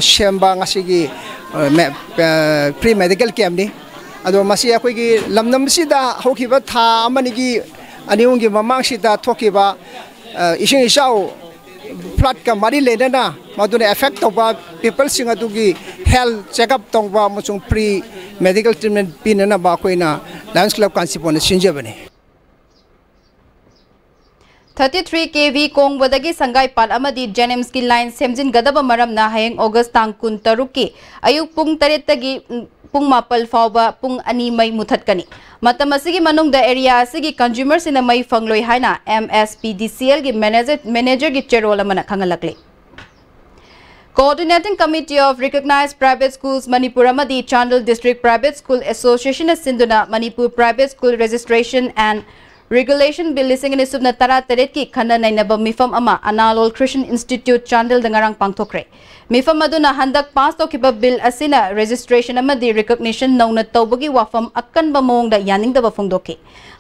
ꯁꯦꯝꯕ ꯉꯁꯤꯒꯤ ꯄ꯭ꯔꯤ ꯃꯦꯗꯤꯀꯦꯜ ꯀꯦꯝꯞꯅꯤ꯫ ꯑꯗꯣ ꯃꯁꯤ ꯑꯩꯈꯣꯏꯒꯤ ꯂꯝꯗꯝꯁꯤꯗ ꯍꯧꯈꯤꯕ ꯊꯥ ꯑꯃꯅꯤꯒꯤ ꯑꯅꯤ ꯑꯍꯨꯝꯒꯤ ꯃꯃꯥꯡꯁꯤꯗ ꯊꯣꯛꯈꯤꯕ ꯏꯁꯤꯡ ꯏꯆꯥꯎ, ꯐ꯭ꯂꯠꯀ ꯃꯔꯤ ꯂꯩꯅꯅ ꯃꯗꯨꯅ ꯑꯦꯐꯦꯛ ꯇꯧꯕ ꯄꯤꯄꯜꯁꯤꯡ ꯑꯗꯨꯒꯤ ꯍꯦꯜꯊ ꯆꯦꯛꯑꯞ ꯇꯧꯕ ꯑꯃꯁꯨꯡ ꯄ꯭ꯔꯤ ꯃꯦꯗꯤꯀꯦꯜ ꯇ꯭ꯔꯤꯠꯃꯦꯟ ꯄꯤꯅꯅꯕ ꯑꯩꯈꯣꯏꯅ ꯂꯥꯌꯟꯁ ꯀ꯭ꯂꯕ ꯀꯥꯟꯆꯤꯄꯨꯔꯅ ꯁꯤꯟꯖꯕꯅꯤ꯫ ꯊꯥꯔꯇꯤ ꯊ꯭ꯔꯤ ꯀꯦ ꯚꯤ ꯀꯣꯡꯕꯗꯒꯤ ꯁꯪꯒꯥꯏꯄꯥꯠ ꯑꯃꯗꯤ ꯖꯦꯅꯤꯝꯁꯀꯤ ꯂꯥꯏꯟ ꯁꯦꯝꯖꯤꯟꯒꯗꯕ ꯃꯔꯝꯅ ꯍꯌꯦꯡ ꯑꯣꯒꯁ ꯇꯥꯡ ꯀꯨꯟ ꯇꯔꯨꯛꯀꯤ ꯑꯌꯨꯛ ꯄꯨꯡ ꯇꯔꯦꯠꯇꯒꯤ ꯄꯨꯡ ꯃꯥꯄꯜ ꯐꯥꯎꯕ ꯄꯨꯡ ꯑꯅꯤ ꯃꯩ ꯃꯨꯊꯠꯀꯅꯤ꯫ ꯃꯇꯝ ꯑꯁꯤꯒꯤ ꯃꯅꯨꯡꯗ ꯑꯦꯔꯤꯌꯥ ꯑꯁꯤꯒꯤ ꯀꯟꯖꯨꯃꯔꯁꯤꯡꯅ ꯃꯩ ꯐꯪꯂꯣꯏ ꯍꯥꯏꯅ ꯑꯦꯝ ꯑꯦꯁ ꯄꯤ ꯗꯤ ꯁꯤ ꯑꯦꯜꯒꯤ ꯃꯦꯅꯦꯖꯔ ꯃꯦꯅꯦꯖꯔꯒꯤ ꯆꯦꯔꯣꯜ ꯑꯃꯅ ꯈꯪꯍꯜꯂꯛꯂꯤ꯫ Coordinating Committee of Recognized Private Schools Manipur ꯑꯃꯗꯤ Chandel District Private School Association ꯅ ꯁꯤꯟꯗꯨꯅ Manipur Private School Registration and Regulation Bill ꯂꯤꯁꯤꯡ ꯑꯅꯤ ꯁꯨꯞꯅ ꯇꯔꯥ ꯇꯔꯦꯠꯀꯤ ꯈꯟꯅ ꯅꯩꯅꯕ ꯃꯤꯐꯝ ꯑꯃ ꯑꯅꯥꯂꯣꯜ Christian Institute ꯆꯥꯟꯗꯦꯜꯗ ꯉꯔꯥꯡ ꯄꯥꯡꯊꯣꯛꯈ꯭ꯔꯦ꯫ ꯃꯤꯐꯝ ꯑꯗꯨꯅ ꯍꯟꯗꯛ ꯄꯥꯁ ꯇꯧꯈꯤꯕ ꯕꯤꯜ ꯑꯁꯤꯅ ꯔꯦꯖꯤꯁꯇ꯭ꯔꯦꯁꯟ ꯑꯃꯗꯤ ꯔꯤꯀꯣꯒꯅꯤꯁꯟ ꯅꯧꯅ ꯇꯧꯕꯒꯤ ꯋꯥꯐꯝ ꯑꯀꯟꯕ ꯃꯑꯣꯡꯗ ꯌꯥꯅꯤꯡꯗꯕ ꯐꯣꯡꯗꯣꯛꯈꯤ꯫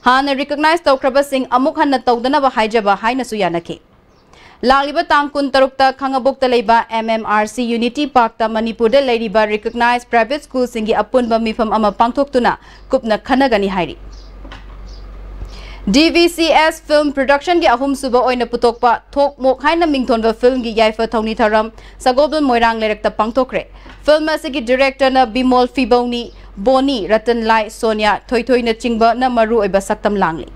ꯍꯥꯟꯅ ꯔꯤꯀꯣꯒꯅꯥꯏꯖ ꯇꯧꯈ꯭ꯔꯕꯁꯤꯡ ꯑꯃꯨꯛ ꯍꯟꯅ ꯇꯧꯗꯅꯕ ꯍꯥꯏꯖꯕ ꯍꯥꯏꯅꯁꯨ ꯌꯥꯅꯈꯤ꯫ ꯂꯥꯛꯂꯤꯕ ꯇꯥꯡ ꯀꯨꯟ ꯇꯔꯨꯛꯇ ꯈꯥꯉꯕꯣꯛꯇ ꯂꯩꯕ M M R C unity ꯄꯥꯔꯛꯇ ꯃꯅꯤꯄꯨꯔꯗ ꯂꯩꯔꯤꯕ ꯔꯤꯀꯣꯒꯅꯥꯏꯖ ꯄ꯭ꯔꯥꯏꯚꯦꯠ ꯁ꯭ꯀꯨꯜꯁꯤꯡꯒꯤ ꯑꯄꯨꯟꯕ ꯃꯤꯐꯝ ꯑꯃ ꯄꯥꯡꯊꯣꯛꯇꯨꯅ ꯀꯨꯞꯅ ꯈꯟꯅꯒꯅꯤ ꯍꯥꯏꯔꯤ꯫ D V C S film ꯄ꯭ꯔꯣꯗꯛꯁꯟꯒꯤ ꯑꯍꯨꯝꯁꯨꯕ ꯑꯣꯏꯅ ꯄꯨꯊꯣꯛꯄ ꯊꯣꯛ ꯃꯣꯛ ꯍꯥꯏꯅ ꯃꯤꯡꯊꯣꯟꯕ ꯐꯤꯜꯝꯒꯤ ꯌꯥꯏꯐ ꯊꯧꯅꯤ ꯊꯧꯔꯝ ꯁꯒꯣꯜꯕꯟ ꯃꯣꯏꯔꯥꯡ ꯂꯩꯔꯛꯇ ꯄꯥꯡꯊꯣꯛꯈ꯭ꯔꯦ꯫ ꯐꯤꯜꯝ ꯑꯁꯤꯒꯤ ꯗꯤꯔꯦꯛꯇꯔꯅ ꯕꯤꯃꯣꯜ ꯐꯤꯕꯧꯅꯤ, ꯕꯣꯅꯤ, ꯔꯇꯟ ꯂꯥꯏ, ꯁꯣꯅꯤꯌꯥ, ꯊꯣꯏꯊꯣꯏꯅꯆꯤꯡꯕꯅ ꯃꯔꯨ ꯑꯣꯏꯕ ꯁꯛꯇꯝ ꯂꯥꯡꯂꯤ꯫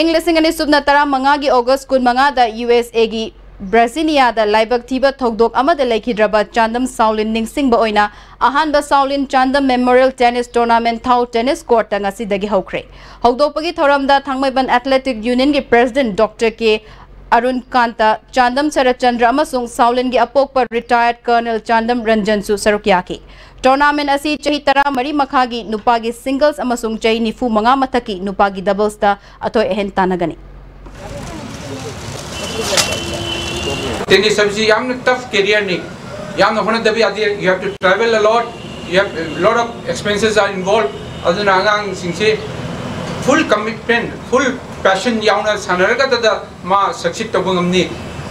ꯏꯪ ꯂꯤꯁꯤꯡ ꯑꯅꯤ ꯁꯨꯞꯅ ꯇꯔꯥꯃꯉꯥꯒꯤ ꯑꯣꯒꯁ ꯀꯨꯟꯃꯉꯥꯗ ꯌꯨ ꯑꯦꯁ ꯑꯦꯒꯤ ꯕ꯭ꯔꯥꯖꯤꯅꯤꯌꯥꯗ ꯂꯥꯏꯕꯛ ꯊꯤꯕ ꯊꯧꯗꯣꯛ ꯑꯃꯗ ꯂꯩꯈꯤꯗ꯭ꯔꯕ ꯆꯥꯟꯗꯝ ꯁꯥꯎꯂꯤꯟ ꯅꯤꯡꯁꯤꯡꯕ ꯑꯣꯏꯅ ꯑꯍꯥꯟꯕ ꯁꯥꯎꯂꯤꯟ ꯆꯥꯟꯗꯝ ꯃꯦꯃꯣꯔꯤꯌꯦꯜ ꯇꯦꯅꯤꯁ ꯇꯣꯔꯅꯥꯃꯦꯟꯠ ꯊꯥꯎ ꯇꯦꯅꯤꯁ ꯀꯣꯔꯠꯇ ꯉꯁꯤꯗꯒꯤ ꯍꯧꯈ꯭ꯔꯦ꯫ ꯍꯧꯗꯣꯛꯄꯒꯤ ꯊꯧꯔꯝꯗ ꯊꯥꯡꯃꯩꯕꯟ ꯑꯦꯊꯂꯦꯇꯤꯛ ꯌꯨꯅꯤꯌꯟꯒꯤ ꯄ꯭ꯔꯦꯁꯤꯗꯦꯟꯠ ꯗꯣꯛꯇꯔ ꯀꯦ ꯑꯔꯨꯟ ꯀꯥꯟꯇ, ꯆꯥꯟꯗꯝ ꯁꯔꯠꯆꯟꯗ꯭ꯔ ꯑꯃꯁꯨꯡ ꯁꯥꯎꯂꯤꯟꯒꯤ ꯑꯄꯣꯛꯄ ꯔꯤꯇꯥꯌꯔꯗ ꯀꯔꯅꯦꯜ ꯆꯥꯟꯗꯝ ꯔꯟꯖꯟꯁꯨ ꯁꯔꯨꯛ ꯌꯥꯈꯤ꯫ ꯇꯣꯔꯅꯥꯃꯦꯟꯠ ꯑꯁꯤ ꯆꯍꯤ ꯇꯔꯥꯃꯔꯤ ꯃꯈꯥꯒꯤ ꯅꯨꯄꯥꯒꯤ ꯁꯤꯡꯒꯜꯁ ꯑꯃꯁꯨꯡ ꯆꯍꯤ ꯅꯤꯐꯨ ꯃꯉꯥ ꯃꯊꯛꯀꯤ ꯅꯨꯄꯥꯒꯤ ꯗꯕꯜꯁꯇ ꯑꯊꯣꯏ ꯑꯍꯦꯟ ꯇꯥꯟꯅꯒꯅꯤ꯫ ꯇꯦꯅꯤꯁ ꯍꯥꯏꯕꯁꯤ ꯌꯥꯝꯅ ꯇꯐ ꯀꯦꯔꯤꯌꯔꯅꯤ꯫ ꯌꯥꯝꯅ ꯍꯣꯠꯅꯗꯕ ꯌꯥꯗꯦ꯫ You have to travel a lot, you have, lot of expenses are involved. ꯑꯗꯨꯅ ꯑꯉꯥꯡꯁꯤꯡꯁꯤ ꯐꯨꯜ ꯀꯃꯤꯠꯃꯦꯟꯠ, ꯐꯨꯜ ꯄꯦꯁꯟ ꯌꯥꯎꯅ ꯁꯥꯟꯅꯔꯒꯗꯗ ꯃꯥ ꯁꯛꯁꯤꯗ ꯇꯧꯕ ꯉꯝꯅꯤ꯫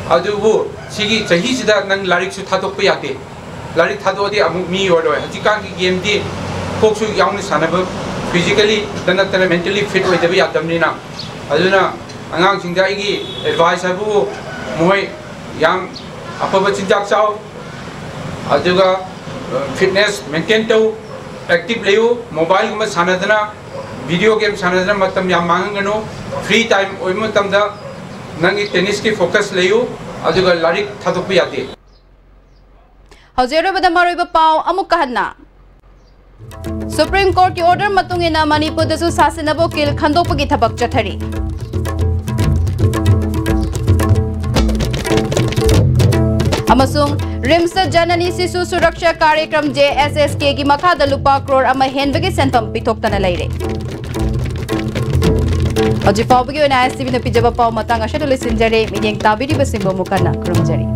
ꯑꯗꯨꯕꯨ ꯁꯤꯒꯤ ꯆꯍꯤꯁꯤꯗ ꯅꯪ ꯂꯥꯏꯔꯤꯛꯁꯨ ꯊꯥꯗꯣꯛꯄ ꯌꯥꯗꯦ꯫ ꯂꯥꯏꯔꯤꯛ ꯊꯥꯗꯣꯛꯑꯗꯤ ꯑꯃꯨꯛ ꯃꯤ ꯑꯣꯏꯔꯣꯏ꯫ ꯍꯧꯖꯤꯛꯀꯥꯟꯒꯤ ꯒꯦꯝꯗꯤ ꯀꯣꯛꯁꯨ ꯌꯥꯎꯅ ꯁꯥꯟꯅꯕ, ꯐꯤꯖꯤꯀꯦꯂꯤ ꯅꯠꯇꯅ ꯃꯦꯟꯇꯦꯂꯤ ꯐꯤꯠ ꯑꯣꯏꯗꯕ ꯌꯥꯗꯕꯅꯤꯅ꯫ ꯑꯗꯨꯅ ꯑꯉꯥꯡꯁꯤꯡꯗ ꯑꯩꯒꯤ ꯑꯦꯗꯚꯥꯏꯁ ꯍꯥꯏꯕꯕꯨ ꯃꯈꯣꯏ ꯌꯥꯝ ꯑꯐꯕ ꯆꯤꯟꯖꯥꯛ ꯆꯥꯎ, ꯑꯗꯨꯒ ꯐꯤꯠꯅꯦꯁ ꯃꯦꯟꯇꯦꯟ ꯇꯧ, ꯑꯦꯛꯇꯤꯚ ꯂꯩꯌꯨ꯫ ꯃꯣꯕꯥꯏꯜꯒꯨꯝꯕ ꯁꯥꯟꯅꯗꯅ, ꯚꯤꯗꯤꯑꯣ ꯒꯦꯝ ꯁꯥꯟꯅꯗꯅ ꯃꯇꯝ ꯌꯥꯝ ꯃꯥꯡꯍꯟꯒꯅꯨ꯫ ꯐ꯭ꯔꯤ ꯇꯥꯏꯝ ꯑꯣꯏꯕ ꯃꯇꯝꯗ ꯅꯪꯒꯤ ꯇꯦꯅꯤꯁꯀꯤ ꯐꯣꯀꯁ ꯂꯩꯌꯨ, ꯑꯗꯨꯒ ꯂꯥꯏꯔꯤꯛ ꯊꯥꯗꯣꯛꯄ ꯌꯥꯗꯦ꯫ ꯍꯧꯖꯤꯛ ꯑꯔꯣꯏꯕꯗ ꯃꯔꯨꯑꯣꯏꯕ ꯄꯥꯎ ꯑꯃꯨꯛꯀ ꯍꯟꯅ꯫ ꯁꯨꯄ꯭ꯔꯤꯝ ꯀꯣꯔꯠꯀꯤ ꯑꯣꯔꯗꯔ ꯃꯇꯨꯡ ꯏꯟꯅ ꯃꯅꯤꯄꯨꯔꯗꯁꯨ ꯁꯥꯁꯤꯟꯅꯕ ꯎꯀꯤꯜ ꯈꯟꯗꯣꯛꯄꯒꯤ ꯊꯕꯛ ꯆꯠꯊꯔꯤ꯫ ꯑꯃꯁꯨꯡ ꯔꯤꯝꯁꯇ ꯖꯅꯅꯤ ꯁꯤꯁꯨ ꯁꯨꯔꯛꯁꯥ ꯀꯥꯔꯌꯀ꯭ꯔꯝ, ꯖꯦ ꯑꯦꯁ ꯑꯦꯁ ꯀꯦꯒꯤ ꯃꯈꯥꯗ ꯂꯨꯄꯥ ꯀ꯭ꯔꯣꯔ ꯑꯃ ꯍꯦꯟꯕꯒꯤ ꯁꯦꯟꯐꯝ ꯄꯤꯊꯣꯛꯇꯅ ꯂꯩꯔꯦ꯫ ꯍꯧꯖꯤꯛ ꯐꯥꯎꯕꯒꯤ ꯑꯣꯏꯅ ꯑꯥꯏ ꯑꯦꯁ ꯇꯤ ꯚꯤꯅ ꯄꯤꯖꯕ ꯄꯥꯎ ꯃꯇꯥꯡ ꯑꯁꯤꯗ ꯂꯣꯏꯁꯤꯟꯖꯔꯦ꯫ ꯃꯤꯠꯌꯦꯡ ꯇꯥꯕꯤꯔꯤꯕꯁꯤꯡꯕꯨ ꯑꯃꯨꯛ ꯍꯟꯅ ꯈꯨꯔꯨꯝꯖꯔꯤ꯫